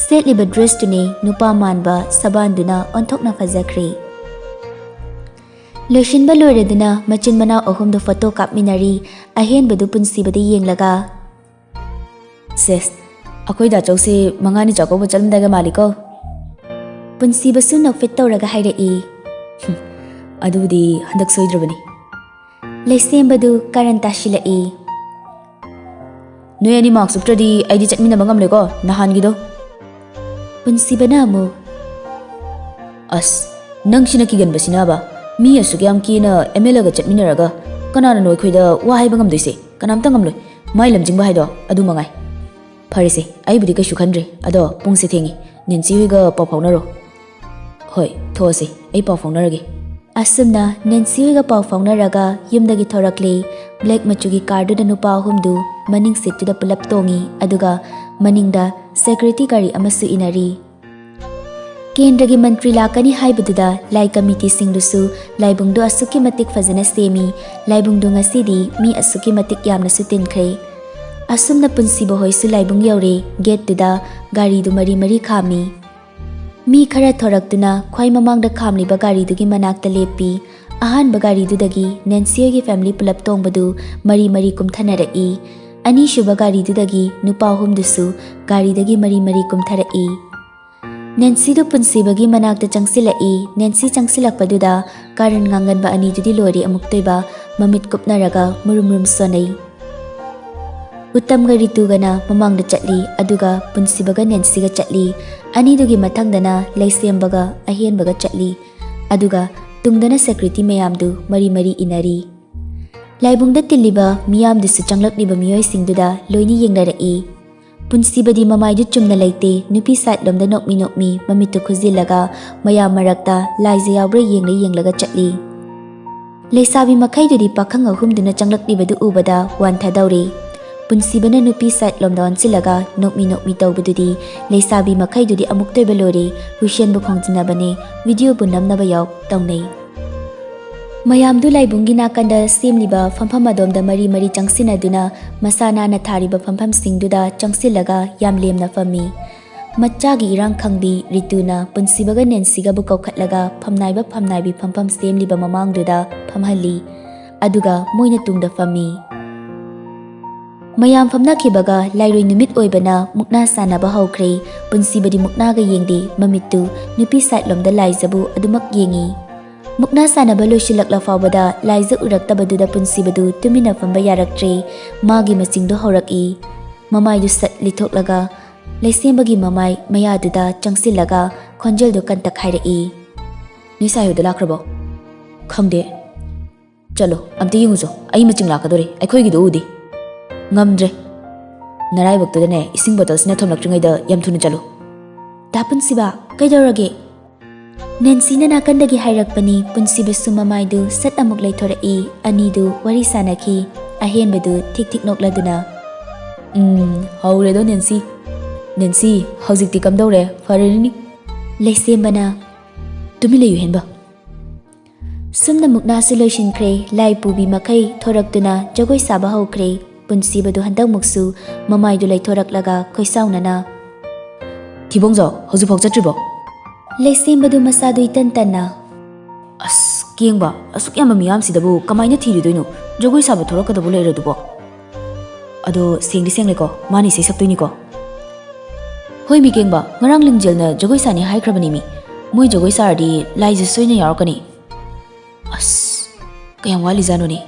ꯁꯦꯠꯂꯤꯕ ꯗ꯭ꯔꯦꯁꯇꯨꯅꯤ ꯅꯨꯄꯥ ꯃꯥꯟꯕ ꯁꯕꯥꯟꯗꯨꯅ ꯑꯣꯟꯊꯣꯛꯅ ꯐꯖꯈ꯭ꯔꯦ꯫ ꯂꯣꯏꯁꯤꯟꯕ ꯂꯣꯏꯔꯗꯨꯅ ꯃꯆꯤꯟ ꯃꯅꯥꯎ ꯑꯍꯨꯝꯗꯨ ꯐꯣꯇꯣ ꯀꯥꯞꯃꯤꯟꯅꯔꯤ꯫ ꯑꯍꯦꯟꯕꯗꯨ ꯄꯨꯟꯁꯤꯕꯗ ꯌꯦꯡꯂꯒ, "ꯁꯦꯁ, ꯑꯩꯈꯣꯏ ꯗꯥꯆꯧꯁꯦ ꯃꯉꯥꯅꯤ ꯆꯥꯛꯀꯧꯕ ꯆꯠꯂꯝꯗꯥꯏꯒ ꯃꯥꯜꯂꯤꯀꯣ?" ꯄꯨꯟꯁꯤꯕꯁꯨ ꯅꯣꯛꯐꯦꯠ ꯇꯧꯔꯒ ꯍꯥꯏꯔꯛꯏ꯫ "ꯍꯨꯝ, ꯑꯗꯨꯕꯨꯗꯤ ꯍꯟꯗꯛ ꯁꯣꯏꯗ꯭ꯔꯕꯅꯤ꯫" ꯂꯩꯁꯦꯝꯕꯗꯨ ꯀꯥꯔꯟ ꯇꯥꯁꯤꯜꯂꯛꯏ꯫ "ꯅꯣꯏ ꯑꯅꯤ ꯃꯥꯛꯁ ꯎꯞꯇ꯭ꯔꯗꯤ ꯑꯩꯗꯤ ꯆꯠꯃꯤꯟꯅꯕ ꯉꯝꯂꯣꯏꯀꯣ, ꯅꯍꯥꯟꯒꯤꯗꯣ꯫" ꯄꯨꯟꯁꯤꯕꯅ ꯑꯃꯨꯛ, "ꯑꯁ, ꯅꯪꯁꯤꯅ ꯀꯤꯒꯟꯕꯁꯤꯅꯕ꯫ ꯃꯤ ꯑꯁꯨꯛ ꯌꯥꯝ ꯀꯦꯅ ꯑꯦꯝ ꯑꯦꯜ ꯑꯦꯒ ꯆꯠꯃꯤꯟꯅꯔꯒ ꯀꯅꯥꯅꯅꯣ ꯑꯩꯈꯣꯏꯗ ꯋꯥ ꯍꯥꯏꯕ ꯉꯝꯗꯣꯏꯁꯦ? ꯀꯅꯥꯝꯇ ꯉꯝꯂꯣꯏ꯫ ꯃꯥꯏ ꯂꯝꯖꯤꯡꯕ ꯍꯥꯏꯗꯣ ꯑꯗꯨ ꯃꯉꯥꯏ꯫ ꯐꯔꯦꯁꯦ, ꯑꯩꯕꯨꯗꯤ ꯀꯩꯁꯨ ꯈꯟꯗ꯭ꯔꯦ꯫ ꯑꯗꯣ ꯄꯨꯡꯁꯦ ꯊꯦꯡꯉꯤ, ꯅꯦꯟꯁꯤ ꯍꯣꯏꯒ ꯄꯥꯎ ꯐꯥꯎꯅꯔꯣ꯫" "ꯍꯣꯏ, ꯊꯣꯛꯑꯁꯦ, ꯑꯩ ꯄꯥꯎ ꯐꯥꯎꯅꯔꯒꯦ꯫" ꯑꯁꯨꯝꯅ ꯅꯦꯟꯁꯤ ꯍꯣꯏꯒ ꯄꯥꯎ ꯐꯥꯎꯅꯔꯒ ꯌꯨꯝꯗꯒꯤ ꯊꯣꯔꯛꯂꯦ꯫ ꯕ꯭ꯂꯦꯛ ꯃꯆꯨꯒꯤ ꯀꯥꯔꯗꯨꯗ ꯅꯨꯄꯥ ꯑꯍꯨꯝꯗꯨ ꯃꯅꯤꯡ ꯁꯤꯠꯇꯨꯗ ꯄꯨꯂꯞ ꯇꯣꯡꯉꯤ, ꯑꯗꯨꯒ ꯃꯅꯤꯡꯗ ꯁꯦꯀ꯭ꯌꯨꯔꯤꯇꯤ ꯒꯥꯔꯤ ꯑꯃꯁꯨ ꯏꯟꯅꯔꯤ꯫ ꯀꯦꯟꯗ꯭ꯔꯒꯤ ꯃꯟꯇ꯭ꯔꯤ ꯂꯥꯛꯀꯅꯤ ꯍꯥꯏꯕꯗꯨꯗ ꯂꯥꯏ ꯀꯃꯤꯇꯤꯁꯤꯡꯗꯨꯁꯨ ꯂꯥꯏꯕꯨꯡꯗꯨ ꯑꯁꯨꯛꯀꯤ ꯃꯇꯤꯛ ꯐꯖꯅ ꯁꯦꯝꯃꯤ꯫ ꯂꯥꯏꯕꯨꯡꯗꯨ ꯉꯁꯤꯗꯤ ꯃꯤ ꯑꯁꯨꯛꯀꯤ ꯃꯇꯤꯛ ꯌꯥꯝꯅꯁꯨ ꯇꯤꯟꯈ꯭ꯔꯦ꯫ ꯑꯁꯨꯝꯅ ꯄꯨꯟꯁꯤꯕ ꯍꯣꯏꯁꯨ ꯂꯥꯏꯕꯨꯡ ꯌꯧꯔꯦ꯫ ꯒꯦꯠꯇꯨꯗ ꯒꯥꯔꯤꯗꯨ ꯃꯔꯤ ꯃꯔꯤ ꯈꯥꯝꯃꯤ꯫ ꯃꯤ ꯈꯔ ꯊꯣꯔꯛꯇꯨꯅ ꯈ꯭ꯋꯥꯏ ꯃꯃꯥꯡꯗ ꯈꯥꯝꯂꯤꯕ ꯒꯥꯔꯤꯗꯨꯒꯤ ꯃꯅꯥꯛꯇ ꯂꯦꯞꯄꯤ꯫ ꯑꯍꯥꯟꯕ ꯒꯥꯔꯤꯗꯨꯗꯒꯤ ꯅꯦꯟꯁꯤ ꯍꯣꯏꯒꯤ ꯐꯦꯃꯤꯂꯤ ꯄꯨꯂꯞ ꯇꯣꯡꯕꯗꯨ ꯃꯔꯤ ꯃꯔꯤ ꯀꯨꯝꯊꯅꯔꯛꯏ꯫ ꯑꯅꯤꯁꯨꯕ ꯒꯥꯔꯤꯗꯨꯗꯒꯤ ꯅꯨꯄꯥ ꯑꯍꯨꯝꯗꯨꯁꯨ ꯒꯥꯔꯤꯗꯒꯤ ꯃꯔꯤ ꯃꯔꯤ ꯀꯨꯝꯊꯔꯛꯏ꯫ ꯅꯦꯟꯁꯤꯗꯨ ꯄꯨꯟꯁꯤꯕꯒꯤ ꯃꯅꯥꯛꯇ ꯆꯪꯁꯤꯜꯂꯛꯏ꯫ ꯅꯦꯟꯁꯤ ꯆꯪꯁꯤꯜꯂꯛꯄꯗꯨꯗ ꯀꯥꯔꯟ ꯉꯥꯡꯒꯟꯕ ꯑꯅꯤꯗꯨꯗꯤ ꯂꯣꯏꯔꯦ ꯑꯃꯨꯛꯇꯣꯏꯕ, ꯃꯃꯤꯠ ꯀꯨꯞꯅꯔꯒ ꯃꯨꯔꯨꯝ ꯃꯨꯔꯨꯝ ꯁꯣꯟꯅꯩ꯫ ꯎꯠꯇꯝꯒ ꯔꯤꯇꯨꯒꯅ ꯃꯃꯥꯡꯗ ꯆꯠꯂꯤ, ꯑꯗꯨꯒ ꯄꯨꯟꯁꯤꯕꯒ ꯅꯦꯟꯁꯤꯒ ꯆꯠꯂꯤ꯫ ꯑꯅꯤꯗꯨꯒꯤ ꯃꯊꯪꯗꯅ ꯂꯩꯁꯦꯝꯕꯒ ꯑꯍꯦꯟꯕꯒ ꯆꯠꯂꯤ꯫ ꯑꯗꯨꯒ ꯇꯨꯡꯗꯅ ꯁꯦꯀ꯭ꯌꯨꯔꯤꯇꯤ ꯃꯌꯥꯝꯗꯨ ꯃꯔꯤ ꯃꯔꯤ ꯏꯟꯅꯔꯤ꯫ ꯂꯥꯏꯕꯨꯡꯗ ꯇꯤꯜꯂꯤꯕ ꯃꯤꯌꯥꯝꯗꯨꯁꯨ ꯆꯪꯂꯛꯂꯤꯕ ꯃꯤꯑꯣꯏꯁꯤꯡꯗꯨꯗ ꯂꯣꯏꯅ ꯌꯦꯡꯅꯔꯛꯏ꯫ ꯄꯨꯟꯁꯤꯕꯗꯤ ꯃꯃꯥꯏꯗꯨ ꯆꯨꯝꯅ ꯂꯩꯇꯦ, ꯅꯨꯄꯤ ꯁꯥꯏꯠꯂꯣꯝꯗ ꯅꯣꯛꯃꯤ ꯅꯣꯛꯃꯤ ꯃꯃꯤꯠꯇꯨ ꯈꯨꯖꯤꯜꯂꯒ ꯃꯌꯥꯝ ꯃꯔꯛꯇ ꯂꯥꯏꯖ ꯌꯥꯎꯕ꯭ꯔꯥ ꯌꯦꯡꯂ ꯌꯦꯡꯂꯒ ꯆꯠꯂꯤ꯫ ꯂꯩꯁꯥꯕꯤ ꯃꯈꯩꯗꯨꯗꯤ ꯄꯥꯈꯪ ꯑꯍꯨꯝꯗꯨꯅ ꯆꯪꯂꯛꯂꯤꯕꯗꯨ ꯎꯕꯗ ꯋꯥꯟꯊꯗꯧꯔꯤ꯫ ꯄꯨꯟꯁꯤꯕꯅ ꯅꯨꯄꯤ ꯁꯥꯏꯠꯂꯣꯝꯗ ꯑꯣꯟꯁꯤꯜꯂꯒ ꯅꯣꯛꯃꯤ ꯅꯣꯛꯃꯤ ꯇꯧꯕꯗꯨꯗꯤ ꯂꯩꯁꯥꯕꯤ ꯃꯈꯩꯗꯨꯗꯤ ꯑꯃꯨꯛꯇꯣꯏꯕ ꯂꯣꯏꯔꯦ, ꯍꯨꯏꯁꯦꯟꯕꯨ ꯈꯣꯡꯖꯤꯟꯅꯕꯅꯦ, ꯚꯤꯗꯤꯑꯣꯕꯨ ꯅꯝꯅꯕ ꯌꯥꯎ ꯇꯧꯅꯩ꯫ ꯃꯌꯥꯝꯗꯨ ꯂꯥꯏꯕꯨꯡꯒꯤ ꯅꯥꯀꯟꯗ ꯁꯦꯝꯂꯤꯕ ꯐꯝꯐꯝ ꯑꯗꯣꯝꯗ ꯃꯔꯤ ꯃꯔꯤ ꯆꯪꯁꯤꯟꯅꯗꯨꯅ ꯃꯁꯥ ꯅꯥꯟꯅ ꯊꯥꯔꯤꯕ ꯐꯝꯐꯝꯁꯤꯡꯗꯨꯗ ꯆꯪꯁꯤꯜꯂꯒ ꯌꯥꯝ ꯂꯦꯝꯅ ꯐꯝꯃꯤ꯫ ꯃꯆꯥꯒꯤ ꯏꯔꯥꯡ ꯈꯪꯕꯤ ꯔꯤꯇꯨꯅ ꯄꯨꯟꯁꯤꯕꯒ ꯅꯦꯟꯁꯤꯒꯕꯨ ꯀꯧꯈꯠꯂꯒ ꯐꯝꯅꯥꯏꯕ ꯐꯝꯅꯥꯏꯕꯤ ꯐꯝꯐꯝ ꯁꯦꯝꯂꯤꯕ ꯃꯃꯥꯡꯗꯨꯗ ꯐꯝꯍꯜꯂꯤ꯫ ꯑꯗꯨꯒ ꯃꯣꯏꯅ ꯇꯨꯡꯗ ꯐꯝꯃꯤ꯫ ꯃꯌꯥꯝ ꯐꯝꯅꯈꯤꯕꯒ ꯂꯥꯏꯔꯣꯏ ꯅꯨꯃꯤꯠ ꯑꯣꯏꯕꯅ ꯃꯨꯛꯅꯥ ꯁꯥꯟꯅꯕ ꯍꯧꯈ꯭ꯔꯦ꯫ ꯄꯨꯟꯁꯤꯕꯗꯤ ꯃꯨꯛꯅꯥꯒ ꯌꯦꯡꯗꯦ, ꯃꯃꯤꯠꯇꯨ ꯅꯨꯄꯤ ꯁꯥꯏꯠꯂꯣꯝꯗ ꯂꯥꯏꯖꯕꯨ ꯑꯗꯨꯃꯛ ꯌꯦꯡꯏ꯫ ꯃꯨꯛꯅꯥ ꯁꯥꯟꯅꯕ ꯂꯣꯏꯁꯤꯜꯂꯛꯂ ꯐꯥꯎꯕꯗ ꯂꯥꯏꯖ ꯎꯔꯛꯇꯕꯗꯨꯗ ꯄꯨꯟꯁꯤꯕꯗꯨ ꯇꯨꯃꯤꯟꯅ ꯐꯝꯕ ꯌꯥꯔꯛꯇ꯭ꯔꯦ꯫ ꯃꯥꯒꯤ ꯃꯆꯤꯡꯗꯣ ꯍꯧꯔꯛꯏ꯫ ꯃꯃꯥꯏꯗꯨ ꯁꯠ ꯂꯤꯊꯣꯛꯂꯒ ꯂꯩꯁꯦꯝꯕꯒꯤ ꯃꯃꯥꯏ ꯃꯌꯥꯗꯨꯗ ꯆꯪꯁꯤꯜꯂꯒ ꯈꯣꯟꯖꯦꯜꯗꯨ ꯀꯟꯇꯛ ꯍꯥꯏꯔꯛꯏ꯫ "ꯅꯣꯏ ꯁꯥꯏ ꯍꯣꯏꯗ ꯂꯥꯛꯈ꯭ꯔꯕꯣ?" "ꯈꯪꯗꯦ꯫ ꯆꯠꯂꯣ, ꯑꯝꯇ ꯌꯦꯡꯉꯨꯆꯣ, ꯑꯩ ꯃꯆꯤꯡ ꯂꯥꯛꯀꯗꯣꯔꯦ, ꯑꯩꯈꯣꯏꯒꯤꯗꯣ ꯎꯗꯦ꯫ ꯉꯝꯗ꯭ꯔꯦ꯫ ꯅꯔꯥꯏꯕꯛꯇꯨꯗꯅꯦ, ꯏꯁꯤꯡ ꯕꯣꯇꯜꯁꯤꯅ ꯊꯣꯝꯂꯛꯇ꯭ꯔꯤꯉꯩꯗ ꯌꯥꯝ ꯊꯨꯅ ꯆꯠꯂꯨ꯫" "ꯗꯥ ꯄꯨꯟꯁꯤꯕ, ꯀꯩꯗꯧꯔꯒꯦ?" ꯅꯦꯟꯁꯤꯅ ꯅꯥꯀꯟꯗꯒꯤ ꯍꯥꯏꯔꯛꯄꯅꯤ꯫ ꯄꯨꯟꯁꯤꯕꯁꯨ ꯃꯃꯥꯏꯗꯨ ꯁꯠ ꯑꯃꯨꯛ ꯂꯩꯊꯣꯔꯛꯏ꯫ ꯑꯅꯤꯗꯨ ꯋꯥꯔꯤ ꯁꯥꯟꯅꯈꯤ꯫ ꯑꯍꯦꯟꯕꯗꯨ ꯊꯤꯛ ꯊꯤꯛ ꯅꯣꯛꯂꯗꯨꯅ, "ꯎꯝ, ꯍꯧꯔꯦꯗꯣ ꯅꯦꯟꯁꯤ꯫ ꯅꯦꯟꯁꯤ, ꯍꯧꯖꯤꯛꯇꯤ ꯀꯝꯗꯧꯔꯦ? ꯐꯔꯦꯅꯤ?" ꯂꯩꯁꯦꯝꯕꯅ, "ꯇꯨꯃꯤꯟ ꯂꯩꯌꯨ ꯍꯦꯟꯕ꯫" ꯁꯨꯝꯅ ꯃꯨꯛꯅꯥꯁꯨ ꯂꯣꯏꯁꯤꯟꯈ꯭ꯔꯦ꯫ ꯂꯥꯏ ꯄꯨꯕꯤ ꯃꯈꯩ ꯊꯣꯔꯛꯇꯨꯅ ꯖꯒꯣꯏ ꯁꯥꯕ ꯍꯧꯈ꯭ꯔꯦ꯫ ꯄꯨꯟꯁꯤꯕꯗꯨ ꯍꯟꯗꯛꯃꯨꯛꯁꯨ ꯃꯃꯥꯏꯗꯨ ꯂꯩꯊꯣꯔꯛꯂꯒ ꯈꯣꯏꯁꯥꯎꯅꯅ, "ꯊꯤꯕꯣꯡꯖꯥꯎ, ꯍꯧꯖꯤꯛꯐꯥꯎ ꯆꯠꯇ꯭ꯔꯤꯕꯣ?" ꯂꯩꯁꯦꯝꯕꯗꯨ ꯃꯁꯥꯗꯨ ꯏꯇꯟ ꯇꯟꯅ, "ꯑꯁ, ꯀꯦꯡꯕ, ꯑꯁꯨꯛ ꯌꯥꯝꯕ ꯃꯤꯌꯥꯝꯁꯤꯗꯕꯨ ꯀꯃꯥꯏꯅ ꯊꯤꯔꯨꯗꯣꯏꯅꯣ? ꯖꯒꯣꯏ ꯁꯥꯕ ꯊꯣꯔꯛꯀꯗꯕ ꯂꯩꯔꯗꯨꯕꯣ? ꯑꯗꯣ ꯁꯦꯡꯗꯤ ꯁꯦꯡꯂꯦꯀꯣ, ꯃꯥꯅ ꯏꯁꯩ ꯁꯛꯇꯣꯏꯅꯤꯀꯣ?" "ꯍꯣꯏ, ꯃꯤ ꯀꯦꯡꯕ, ꯉꯔꯥꯡ ꯂꯤꯡꯖꯦꯜꯅ ꯖꯒꯣꯏ ꯁꯥꯅꯤ ꯍꯥꯏꯈ꯭ꯔꯕꯅꯤ ꯃꯤ꯫ ꯃꯣꯏ ꯖꯒꯣꯏ ꯁꯥꯔꯗꯤ ꯂꯥꯏꯁꯦ ꯁꯣꯏꯅ ꯌꯥꯎꯔꯛꯀꯅꯤ꯫" "ꯑꯁ, ꯀꯌꯥꯝ ꯋꯥꯠꯂꯤꯖꯥꯠꯅꯣꯅꯦ?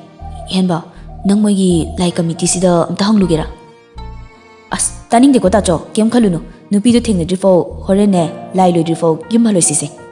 ꯍꯦꯟꯕ, ꯅꯪ ꯃꯣꯏꯒꯤ ꯂꯥꯏ ꯀꯃꯤꯇꯤꯁꯤꯗ ꯑꯝꯇ ꯍꯪꯂꯨꯒꯦꯔꯥ? ꯑꯁ, ꯇꯥꯅꯤꯡꯗꯦꯀꯣ ꯇꯥꯆꯧ, ꯀꯩꯝ ꯈꯜꯂꯨꯅꯨ꯫ ꯅꯨꯄꯤꯗꯣ ꯊꯦꯡꯅꯗ꯭ꯔꯤꯐꯥꯎ, ꯍꯣꯔꯦꯟꯅꯦ, ꯂꯥꯏ ꯂꯣꯏꯗ꯭ꯔꯤꯐꯥꯎ ꯌꯨꯝ ꯍꯜꯂꯣꯏꯁꯤꯁꯦ꯫